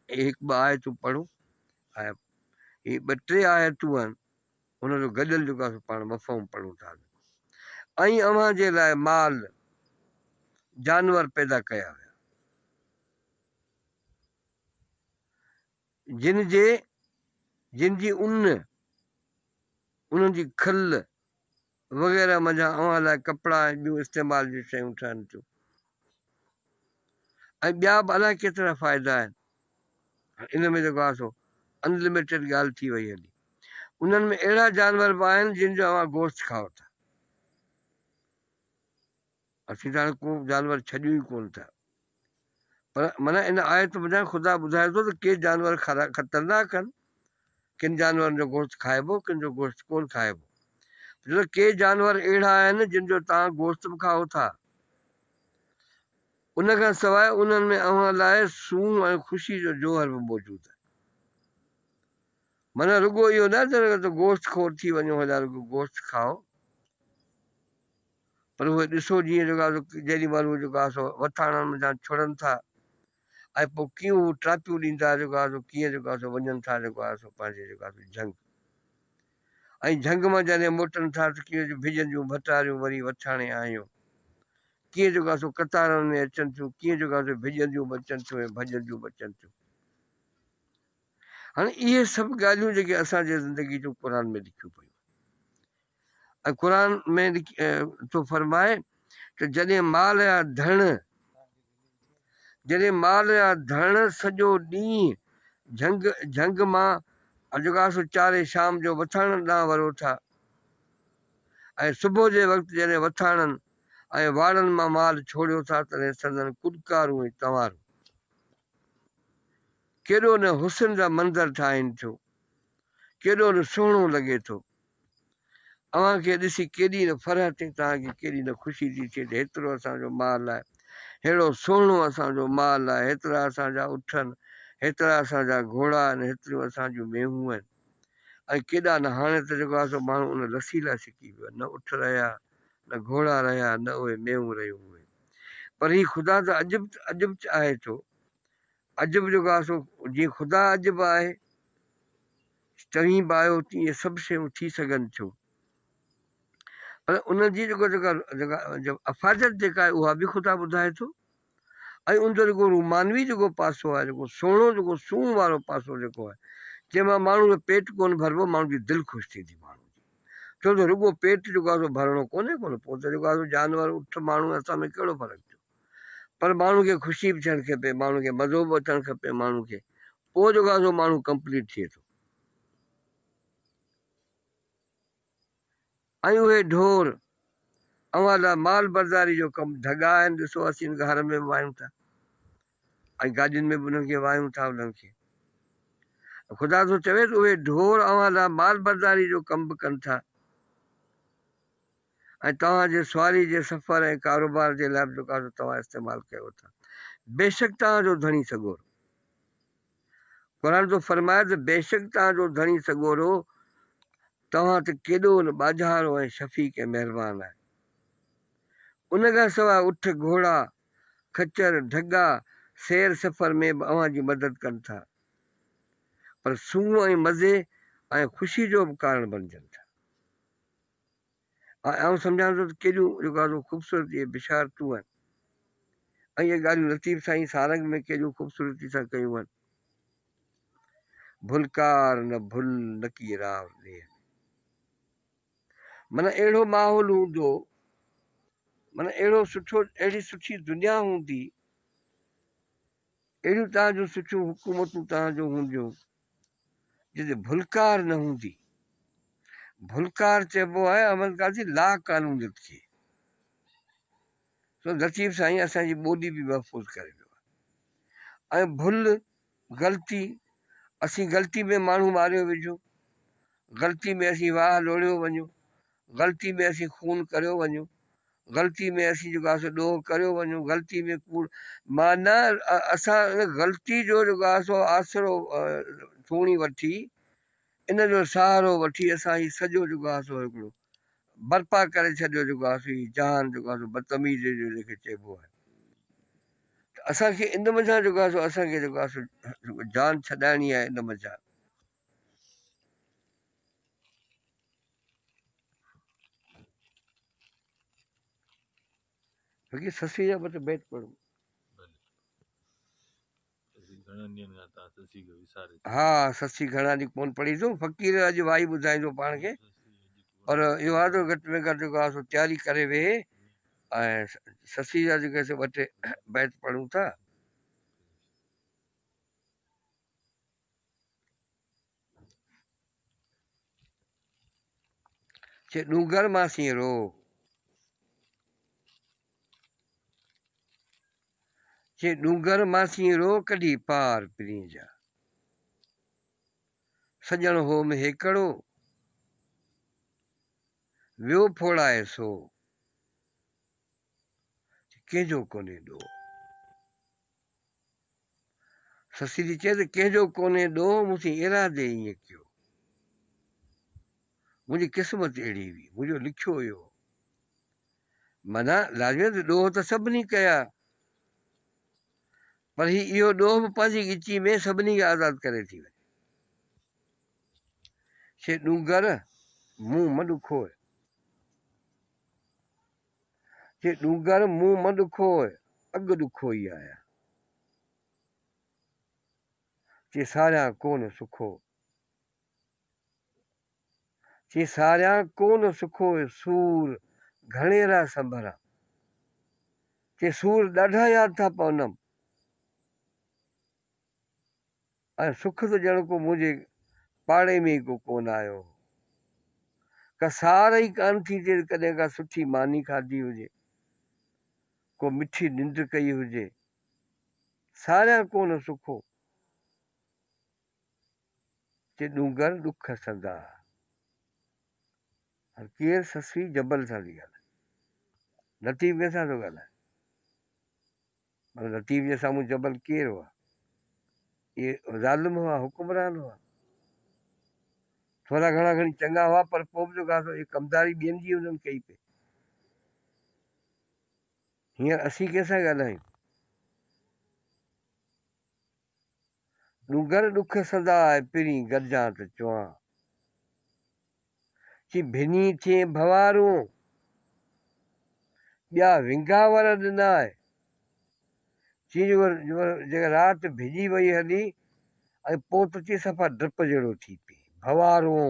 هڪ ٻه آيتون پڙهون. هي ٻه ٽي آيتون آهن، ان جو گڏيل جيڪو آهي سو پاڻ مفهوم پڙهون ٿا. ۽ اوهان جي لاء مال، جانور پيدا ڪيا ويا. جن جي جن جي ان، انهن جي کل وغيره منجهان اوهان لاء ڪپڙا ۽ ٻيون استعمال جون شيون ٺهن ٿيون ۽ ٻيا به الائي ڪيترا فائدا آهن. هاڻي ان ۾ جيڪو آهي سو ان لميٽيڊ ڳالهه ٿي وئي هلي. انهن ۾ اهڙا جانور به آهن جن جو اوهان گوشت کائو ٿا. اسين ته هاڻي ڪو جانور ڇڏيون ئي ڪونه ٿا. پر معنيٰ ان آيت منجهان خدا ٻڌائي ٿو ته ڪي جانور خطرناڪ آهن، ڪن جانورن جو گوشت کائبو، ڪن جو گوشت ڪونه کائبو. ڇو ته ڪي جانور اهڙا آهن جن جو توهان گوشت به کائو ٿا. ان کان سواء انهن ۾ اوهان لاء سونهن ۽ خوشي جو جوهر به موجود آهي. معنيٰ رڳو اهو نه ته گوشت خور ٿي وڃو هليا رڳو گوشت کائو. پر اهي ڏسو جيئن جيڪو آهي سو جيڏي مهل هو جيڪو آهي سو وٿاڻن منجهان ڇڙن ٿا ۽ پوء ڪيئن هو ٽاپيون ڏيندا جيڪو آهي سو ڪيئن جيڪو آهي سو وڃن ٿا جيڪو آهي سو پنهنجي جيڪو آهي سو جهنگ ۽ جهنگ مان جڏهن موٽن ٿا ته ڪيئن جو ڀڄن جون ڀٽاريون وري وٿاڻي آيون ڪيئن جيڪو آهي سو قطارن ۾ اچن ٿيون ڪيئن جيڪو آهي سو ڀڄنديون به اچن ٿيون ۽ ڀڄنديون به اچن ٿيون. هاڻي اهي سڀ ڳالهيون جيڪي اسان جي زندگي جون قرآن ۾ لکيون پيون ۽ قرآن ۾ ٿو فرمائي ته جڏهن مال يا ڌڻ جڏهن مال يا ڌڻ سڄو ڏينهن جهنگ جهنگ مان جيڪو آهي سو چاري شام جو وٿاڻن ڏانهن ورو ٿا ۽ صبح جي وقت جڏهن وٿاڻن ۽ واڙن مان مال ڇوڙيو ٿا تڏهن سندن ڪڏڪارون ۽ تنوارون ڪيڏو نه حسن جا منظر ٺاهين ٿيون، ڪيڏو نه سهڻو لڳي ٿو. اوهان کي ڏسي ڪيڏي نه فرحت ۽ توهان کي ڪيڏي نه خوشي ٿي ٿئي ته هيترو اسان جو مال آهي، ههڙو سهڻو اسان جو مال آهي، هيترا اسان جا اٺ آهن، هيترا اسان جا گهوڙا آهن، هيتريون اسان جون مينهون آهن ۽ ڪيڏا نه هاڻي ته جيڪو آهي سو ماڻهو ان لسي لاء سڪي پيو آهي، نه اٺ رهيا، نه گهوڙا رهيا، نه اهي مينهون رهيون اهي. پر هي خدا ته عجب عجب آهي ٿو. عجب جيڪو آهي سو جيئن خدا عجب آهي، توهين به آهيو تيئن سڀ شيون ٿي سگهن ٿيون. پر ان جي جيڪو جيڪا جيڪا افاديت جيڪا آهي اها به خدا ٻڌائي ٿو ۽ ان جو جيڪو رومانوي جيڪو پاسو آهي جيڪو سهڻو جيڪو سونهن وارو پاسو جيڪو آهي جنهن مان ماڻهو جو پيٽ ڪونه ڀربو ماڻهو جي دل خوش ٿيندي ماڻهو جي ڇو ته رڳو پيٽ جيڪو آهي سو ڀرڻو ڪونهي ڪونه پوء ته جيڪو آهي سو جانور اٺ ماڻهو اسان ۾ ڪهڙو فرق ٿيو پر ماڻهو کي خوشي به ٿيڻ کپي، ماڻهو کي مزو به اچڻ کپي ماڻهو کي، پوء جيڪو آهي سو ماڻهو ڪمپليٽ ٿئي ٿو. ۽ اهي ڍور اوهان لاء مال برداري جو ڪم ڍڳا آهن، ڏسو اسين گهر ۾ به واهيون ٿا ۽ گاڏين ۾ به انهن کي واهيون ٿا انهن کي. خدا ٿو چوي ته اهي ڍور اوهان لاء مال برداري جو ڪم به ڪن ٿا. ۽ توهان جي سواري جي سفر ۽ ڪاروبار جي لاء به جيڪو آهي سو توهان استعمال ڪيو ٿا. بيشڪ توهان جو ڌڻي سڳورو. قرآن ٿو فرمائي ته بيشڪ توهان جو ڌڻي سڳورو توهان تي ڪيڏو نه ٻاجهارو ۽ شفيق ۽ مهربان آهي. ان کان سواء اٺ، گهوڙا، خچر، ڍڳا سير سفر ۾ به اوهان جي مدد ڪن ٿا. پر سونهن ۽ مزي ۽ خوشي جو به ڪارڻ بڻجن ٿا. ۽ آئون سمجهان ٿو ته ڪيڏيون جيڪو آهي سو خوبصورت اهي بشارتون آهن ۽ اهي ڳالهيون لطيف سائين سارنگ ۾ ڪيڏيون خوبصورتي سان ڪيون آهن. ڀلڪار نه ڀل نڪي راهه ڏيهه ۾. معنيٰ اهڙو ماحول هوندو، معنيٰ اهڙو سٺو اهڙي سٺي دنيا هوندي، اهڙيون توهان جون سٺيون حڪومتون توهان جون هونديون، جتي ڀلڪار نه هوندي. ڀلڪار چئبو آهي احمد قاضي لا قانونيت کي. سو لطيف سائين اسان جي ٻولي به محفوظ ڪري ويو آهي ۽ ڀل، غلطي، اسين غلطي ۾ ماڻهو ماريو وجهون، غلطي ۾ اسين واهه لوڙهيو وڃون، غلطي ۾ اسين خون ڪريو وڃون، غلطي ۾ اسين جيڪو آهي سو ڏوهه ڪريو وڃون، غلطي ۾ ڪوڙ معنيٰ اسان ان غلطي جو جيڪو آهي سو آسرو ٿوڻي وٺي ان جو سهارو وٺي اسان هي سڄو جيڪو آهي سو هڪڙو برپا ڪري ڇڏيو جيڪو آهي سو هي جهان جيڪو آهي سو بدتميزي جو جنهن کي چئبو آهي ته اسان کي ان منجهان جيڪو آهي سو اسان کي جيڪو آهي سو جان ڇڏائڻي آهي ان منجهان. فقير سسئي جا ٻه ٽي بيت پڙهو. ها سسي گهڻا ڏينهن ڪون پڙهي اٿئون فقير اڄ وائي ٻڌائيندو پاڻ کي پر اهو آهي ته گهٽ ۾ گهٽ جيڪو آهي سو تياري ڪري ويهي ۽ سسي جا جيڪي سي ٻه ٽي بيت پڙهون ٿا. چي ڏونگر مان سين رو. چي ڏونگر مان سين رو ڪڍي پار پرين جا. سڄڻ هوم هيڪڙو، ويو ڦوڙائي سو. چي ڪنهن جو ڪونهي ڏوهه. سسي ٿي چئي ته ڪنهن جو ڪونهي ڏوهه، مون سين ارادي ائين ڪيو. منهنجي قسمت اهڙي هئي، منهنجو لکيو اهو هو. معنيٰ لازمي آهي ته ڏوهه ته سڀني ڪيا، پر هي اهو ڏوهه به پنهنجي ڳچي ۾ سڀني کي آزاد ڪري ٿي وڃي. چي ڏونگر، مون م ڏکوء. چي ڏونگر، مون م ڏکوء، اڳ ڏکوئي آهيان. چي ساريان ڪو نه سکو. چي ساريان ڪو نه سکو سور گهڻيرا سنڀران. چي سور ڏاڍا ياد ٿا پونم ۽ سک ته ڄڻ ڪو منهنجي پاڙي ۾ ئي ڪو ڪونه آيو هو. ڪا سار ئي ڪانه ٿي ٿئي ته ڪڏهن ڪا سٺي ماني کاڌي هجي، ڪو مٺي ننڊ ڪئي هجي. ساريان ڪو نه سکو. چي ڏونگر ڏک سندا. هر ڪير سسئي جبل سان ٿي ڳالهائي. لطيف ڪنهن سان ٿو ڳالهائي؟ مگر لطيف جي سامهون جبل ڪير هئا؟ اهي ظالم هئا، حڪمران هئا. ٿورا گهڻا کڻي چڱا هئا پر پوء به جيڪو آهي سو اهي ڪمداري ٻين جي انهن ڪئي پئي. هينئر اسين ڪنهن سان ڳالهايون؟ ڏونگر ڏک سدا آء پرين گڏجان ته چوان. چي ڀني ٿئين ڀنوارون، ٻيا ونگا ور ڏناء. چي جيڪا رات ڀڄي وئي هلي ۽ پوء ته چي صفا ڊپ جهڙو ٿي پئي. ڀنوارون،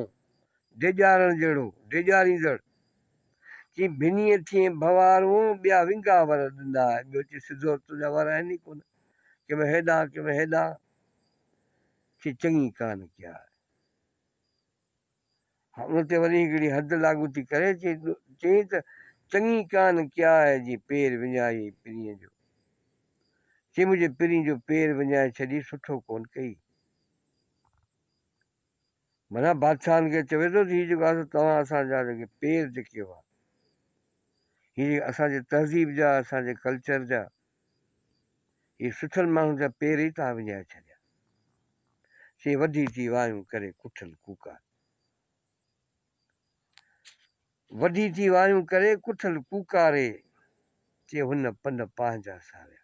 ڊيڄارڻ جهڙو، ڊيڄاريندڙ. چي ڀني ٿئين ڀنوارون، ٻيا ونگا ور ڏناء. ٻيو چي سڌو تنهنجا ور آهن ئي ڪونه. ڪنهن ۾ هيڏانهن ڪنهن ۾ هيڏانهن. چي چڱي ڪانه ڪيا. ها ان تي وري هڪڙي حد لاڳو ٿي ڪري چي چئين ته چڱي ڪانه ڪيا جي پير وڃائي پرينء جو. چي منهنجي پرين جو پير وڃائي ڇڏي سٺو ڪونه ڪئي. معنيٰ بادشاهن کي چوي ٿو ته هي جيڪو آهي سو توهان اسان جا جيڪي پير جيڪي هئا هي جيڪي اسان جي تهذيب جا اسان جي ڪلچر جا هي سٺن ماڻهن جا پير ئي توهان وڃائي ڇڏيا. سي وڌي ٿي وايون ڪري ڪٺل ڪوڪار. وڌي ٿي وايون ڪري ڪٺل ڪوڪاري چي هن پن پنهنجا ساريا.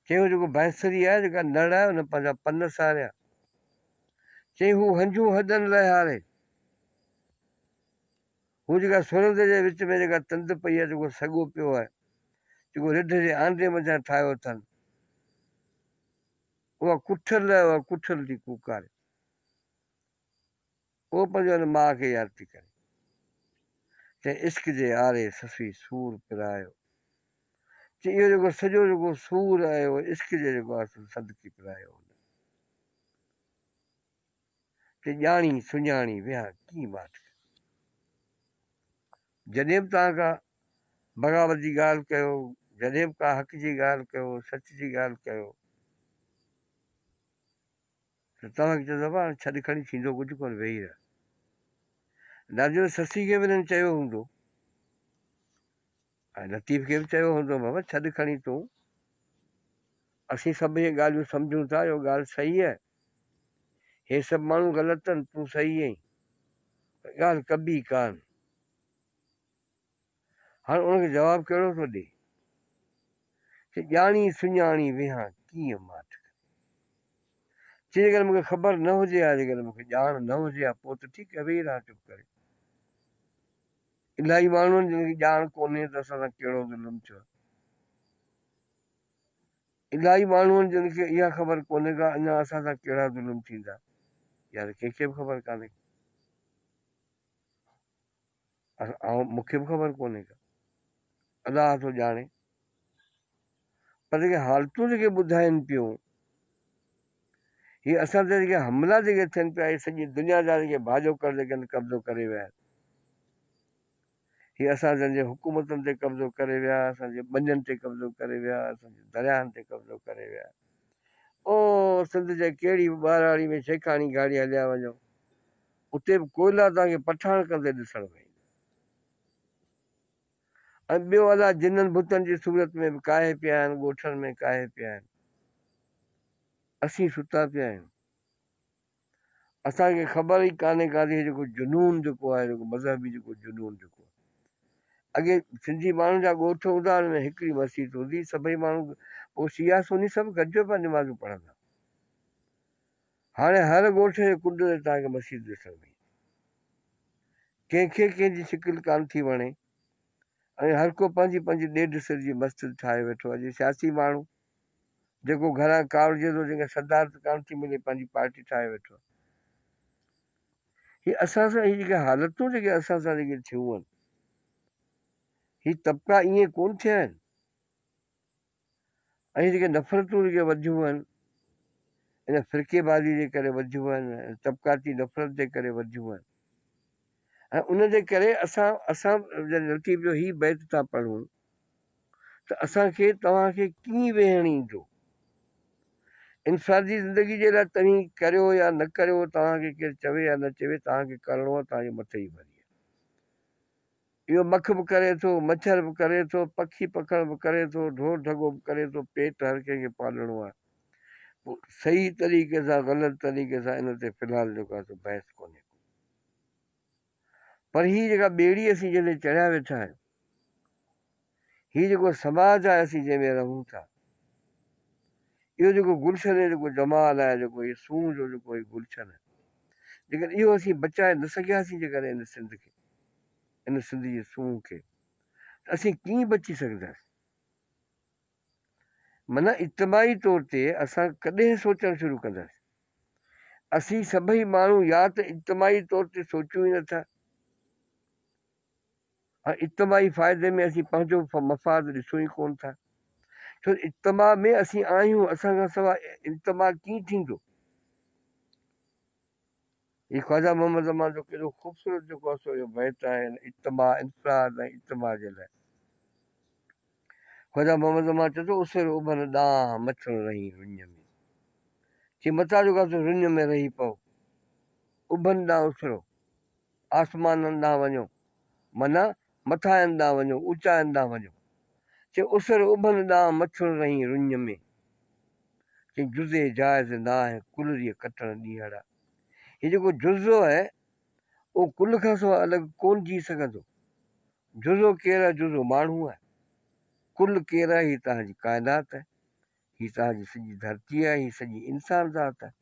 چيائين هو جيڪو بانسري آهي، جيڪا نڙ آهي، ان پنهنجا پن ساريا. چيائين هو هنجون هڏن لهاري. هو جيڪا سرند جي وچ ۾ جيڪا تند پئي آهي، جيڪو سڳو پيو آهي، جيڪو رڍ جي آنڊي منجهان ٺاهيو اٿن، اها ڪٺل آهي، اها ڪٺل ٿي ڪوڪاري. اهو پنهنجو ان ماء کي ياد ٿي ڪري. چئي عشق جي آري سسئي سور پرايو. چئي اهو جيڪو سڄو جيڪو سور آهي اهو عشق جي جيڪو آهي سو صدقي پرايو هن. چئي چي ڄاڻي سڃاڻي ويهان ڪيئن ماٺ ڪري. جڏهن به توهان ڪا بغاوت جي ڳالهه ڪيو، جڏهن به ڪا حق جي ڳالهه ڪيو، سچ جي ڳالهه ڪيو ته توهان کي چوندو بابا هاڻي ڇڏ کڻي ٿيندو ڪجهه ڪونه ويهي رهه. نازيو سسي کي به هنن چيو هوندو ۽ لطيف کي به چيو هوندو بابا ڇڏ کڻي تون اسين سڀ اهي ڳالهيون سمجهون ٿا اهو ڳالهه صحيح آهي هي سڀ ماڻهو غلط آهن تون صحيح آهين پر ڳالهه ڪبي ڪانه. هاڻ ان کي جواب ڪهڙو ٿو ڏي؟ چي ڄاڻي سڃاڻي ويهان ڪيئن ماٺ ڪري. چي جيڪڏهن مون کي خبر نه هجي ها، جيڪڏهن مون کي ڄاڻ نه هجي ها پوء ته ٺيڪ آهي ويهي رهان چپ ڪري. الاهي ماڻهو آهن جن کي ڄاڻ ڪونهي ته اسان سان ڪهڙو ظلم ٿيو آهي. الاهي ماڻهو آهن جن کي اها خبر ڪونهي ڪا اڃا اسان سان ڪهڙا ظلم ٿيندا. اها ته ڪنهن کي به خبر ڪانهي. مون کي به خبر ڪونهي ڪا الله ٿو ڄاڻي پر جيڪي حالتون جيڪي ٻڌائين پيون هي اسان تي جيڪي حملا جيڪي ٿين پيا هي سڄي دنيا جا جيڪي ڀاڄوڪڙ جيڪي آهن قبضو ڪري ويا آهن هي اسان جي حڪومتن تي قبضو ڪري ويا اسان جي ٻنين تي قبضو ڪري ويا اسان جي درياهن تي قبضو ڪري ويا او سنڌ جي ڪهڙي به ٻهراڙي ۾ شيخاڻي گاڙي هليا وڃو اتي به ڪوئلا توهان کي پٺاڻ ڪندي ڏسڻ ۾ ايندا ۽ ٻيو الاء جنن ڀوتن جي صورت ۾ به ڪاهي پيا آهن، ڳوٺن ۾ ڪاهي پيا آهن. اسين ستا پيا آهيون. اسان کي خبر ئي ڪانهي ڪا ته هي جيڪو جنون جيڪو آهي جيڪو مذهبي جيڪو جنون جيڪو آهي. اڳي سنڌي ماڻهن جا ڳوٺ هوندا ان ۾ هڪڙي مسيت هوندي سڀئي ماڻهو پوء شيعا سني سڀ گڏجي پيا نمازون پڙهندا. هاڻي هر ڳوٺ جي ڪنڊ تي توهان کي مسيت ڏسڻ ۾ ايندي. ڪنهن کي ڪنهن جي شڪل ڪانه ٿي وڻي ۽ هر ڪو پنهنجي پنهنجي ڏيڍ سر جي مسجد ٺاهي ويٺو آهي. جي سياسي ماڻهو جيڪو گهران ڪاوڙجي ٿو جنهن کي صدارت ڪانه ٿي ملي پنهنجي پارٽي ٺاهي ويٺو آهي. هي اسان سان هي جيڪي حالتون جيڪي اسان سان جيڪي ٿيون آهن هي طبقا ائين ڪونه ٿيا آهن. ۽ جيڪي نفرتون جيڪي وڌيون آهن ان فرقي بازي جي ڪري وڌيون آهن ۽ طبقاتي نفرت جي ڪري وڌيون آهن ۽ ان جي ڪري اسان اسان جڏهن لطيف جو هي بيت ٿا پڙهون ته اسان کي توهان کي ڪيئن ويهڻ ايندو انفرادي زندگي جي لاء توهين ڪريو يا نه ڪريو توهان کي ڪير چوي يا نه چوي توهان کي ڪرڻو آهي توهان جي مٿي ئي ڀري آهي اهو مک به ڪري ٿو، مڇر به ڪري ٿو، پکي پکڻ به ڪري ٿو، ڍور ڍڳو به ڪري ٿو، پيٽ هر ڪنهن کي پالڻو آهي. پوء صحيح طريقي سان غلط طريقي سان ان تي في الحال جيڪو آهي سو بحث ڪونهي ڪو. پر هي جيڪا ٻيڙي اسين جنهن تي چڙهيا ويٺا آهيون، هي جيڪو سماج آهي اسين جنهن ۾ رهون ٿا، اهو جيڪو گلشن جيڪو جمال آهي، جيڪو هي سونهن جو جيڪو هي گلشن آهي، جيڪڏهن اهو اسين بچائي نه سگهياسين جيڪڏهن هن سنڌ کي، ان سنڌ جي سونهن کي ته اسين ڪيئن بچي سگهنداسين؟ معنيٰ اجتماعي طور تي اسان ڪڏهن سوچڻ شروع ڪنداسين؟ اسين سڀئي ماڻهو يا ته اجتماعي طور تي سوچيون ئي نٿا ۽ اجتماعي فائدي ۾ اسين پنهنجو مفاد ڏسون ئي ڪونه ٿا ڇو ته اجتماع ۾ اسين آهيون اسان کان سواء اجتماع ڪيئن ٿيندو؟ هي خواجه محمد زمان جو ڪيڏو خوبصورت جيڪو آهي سو اهو بيت آهي اجتماع انفراد ۽ اجتماع جي لاء خواجه محمد زمان چئي ٿو اسر اڀن ڏانهن مڇڻ رهين رڃ ۾ چي متان جيڪو آهي سو رڃ ۾ رهي پئو اڀن ڏانهن اسرو آسمانن ڏانهن وڃو معنيٰ مٿاهين ڏانهن وڃو اوچاين ڏانهن وڃو چي اسر اڀن ڏانهن مڇڻ رهين رڃ ۾ چي جزي جائز ناهه ڪل ريء ڪٽڻ ڏينهڙا. هي جيڪو جزو آهي اهو ڪل کان سواء الڳ ڪونه جي سگهندو. جزو ڪير آهي؟ جزو ماڻهو آهي. ڪل ڪير آهي؟ هي توهان جي ڪائنات آهي. هي توهان جي سڄي ڌرتي آهي، هي سڄي انسان ذات آهي.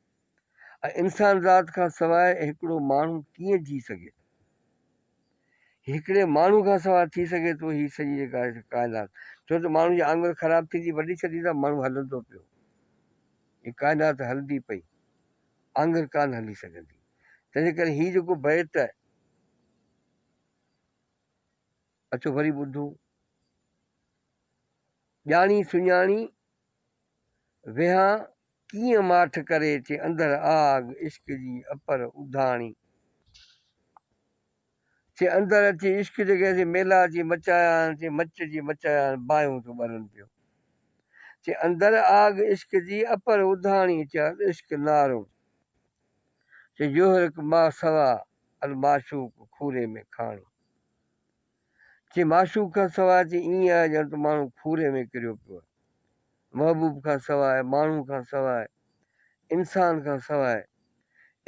۽ انسان ذات کان سواء هڪڙو ماڻهو ڪيئن جي سگهي ٿو؟ هڪڙي ماڻهو کان سواء ٿي سگهي ٿو هي سڄي جيڪا آهي ڪائنات ڇو ته ماڻهو جي آڱر خراب ٿيندي وڍي ڇڏيندا ماڻهو هلندو پيو هي ڪائنات هلندي پئي آڱر ڪانه هلي سگهندي تنهنجي ڪري هي جيڪو بيت آهي اچو وري ٻڌون ڄاڻي سڃاڻي ويهان ڪيئن ماٺ ڪري چي اندر آگ عشق جي اپر اڌاڻي. چي اندر اچي عشق جيڪي اسين ميلا اچي مچايا آهن چي مچ جي مچايا آهن باهيون ٿيون ٻرن پيون. چي اندر آگ عشق جي اپر اڌاڻي چي العشق نارون. چي يحرق ما سوا المعشوق کوري ۾ کاڻي. چي معشوق کان سواء چي ائين آهي ڄڻ ته ماڻهو کوري ۾ ڪريو پيو آهي. محبوب کان سواء، ماڻهو کان سواء، انسان کان سواء،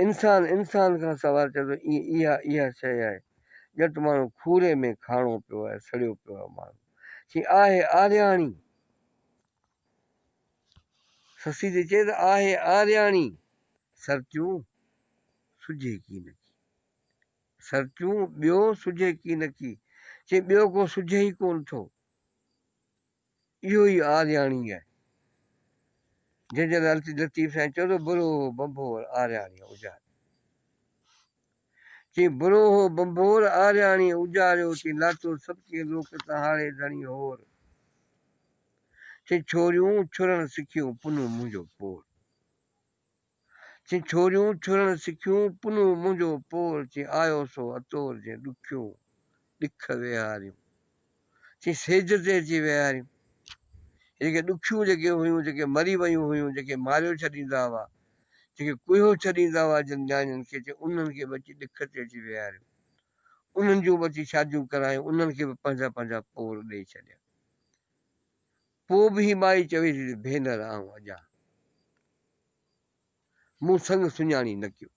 انسان انسان کان سواء چئي ٿو ائين اها اها شيء آهي ڄڻ ته ماڻهو کوري ۾ کاڻو پيو آهي، سڙيو پيو آهي ماڻهو. چي آهي آرياڻي. سسي ٿي چئي ته آهي آرياڻي، سرتيون سجهي ڪين ڪي. سرتيون ٻيو سجهي ڪينڪي. چي ٻيو ڪو سجهي ئي ڪونه ٿو. اهو ئي آرياڻي آهي. جنهن جي لاء لطيف سائين چيو ته برو هو ڀنڀور آرياڻيء اجاريو. چي برو هو ڀنڀور آرياڻيء اجاريو، چي لاتو سڀ ڪي لوڪ تان هاڙي ڌڻي هور. چي ڇوريون ڇرڻ سکيون پنهون منهنجو پور. چي ڇوريون ڇرڻ سکيون، پنهون منهنجو پور، چي آيو سو اتور، جنهن ڏکيون ڏک ويهاريون، چي سيج تي اچي ويهاريون. هي جيڪي ڏکيون جيڪي هيون، جيڪي مري ويون هيون، جيڪي ماريو ڇڏيندا هئا، جيڪي ڪوهيو ڇڏيندا هئا جن نياڻين کي، چي انهن کي به اچي ڏک تي اچي ويهاريون. انهن جون به اچي شاديون ڪرايون، انهن کي به پنهنجا پنهنجا پور ڏيئي ڇڏيا. پوء به هي مائي چوي ٿي ته ڀينر آئون اڄان. مون سڱ سڃاڻي نه ڪيو.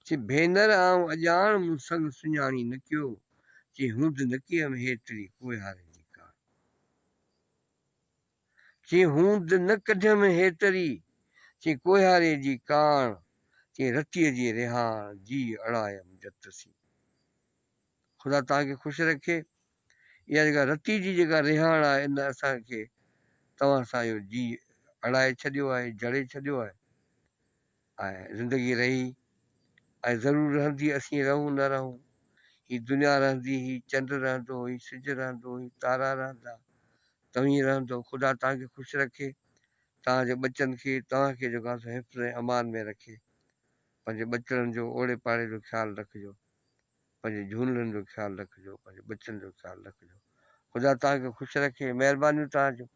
چي ڀينر آئون اڄاڻ مون سڱ سڃاڻي نه ڪيو. چي هوند نه ڪيم هيتري ڪوهياري جي ڪاڻ. چي هوند نه ڪڍيم هيتري چي ڪوهياري جي ڪاڻ. چي رتيء جي رهاڻ جيء اڙايم جت سين. خدا توهان کي خوش رکي. اها جيڪا رتي جي جيڪا رهاڻ آهي ان اسان کي توهان سان اهو جيء اڙائي ڇڏيو آهي، جڙي ڇڏيو آهي ۽ زندگي رهي ۽ ضرور رهندي اسين رهون نه رهون هي دنيا رهندي هي چنڊ رهندو هي سج رهندو هي تارا رهندا توهين رهندو خدا توهان کي خوش رکي توهان جي ٻچن کي توهان کي جيڪو آهي سو حفظ ۽ امان ۾ رکي پنهنجي ٻچڙن جو اوڙي پاڙي جو خيال رکجو. پنهنجي جهونڙن جو خيال رکجو پنهنجي ٻچن جو خيال رکجو خدا توهان کي خوش رکي مهربانيون توهان جون.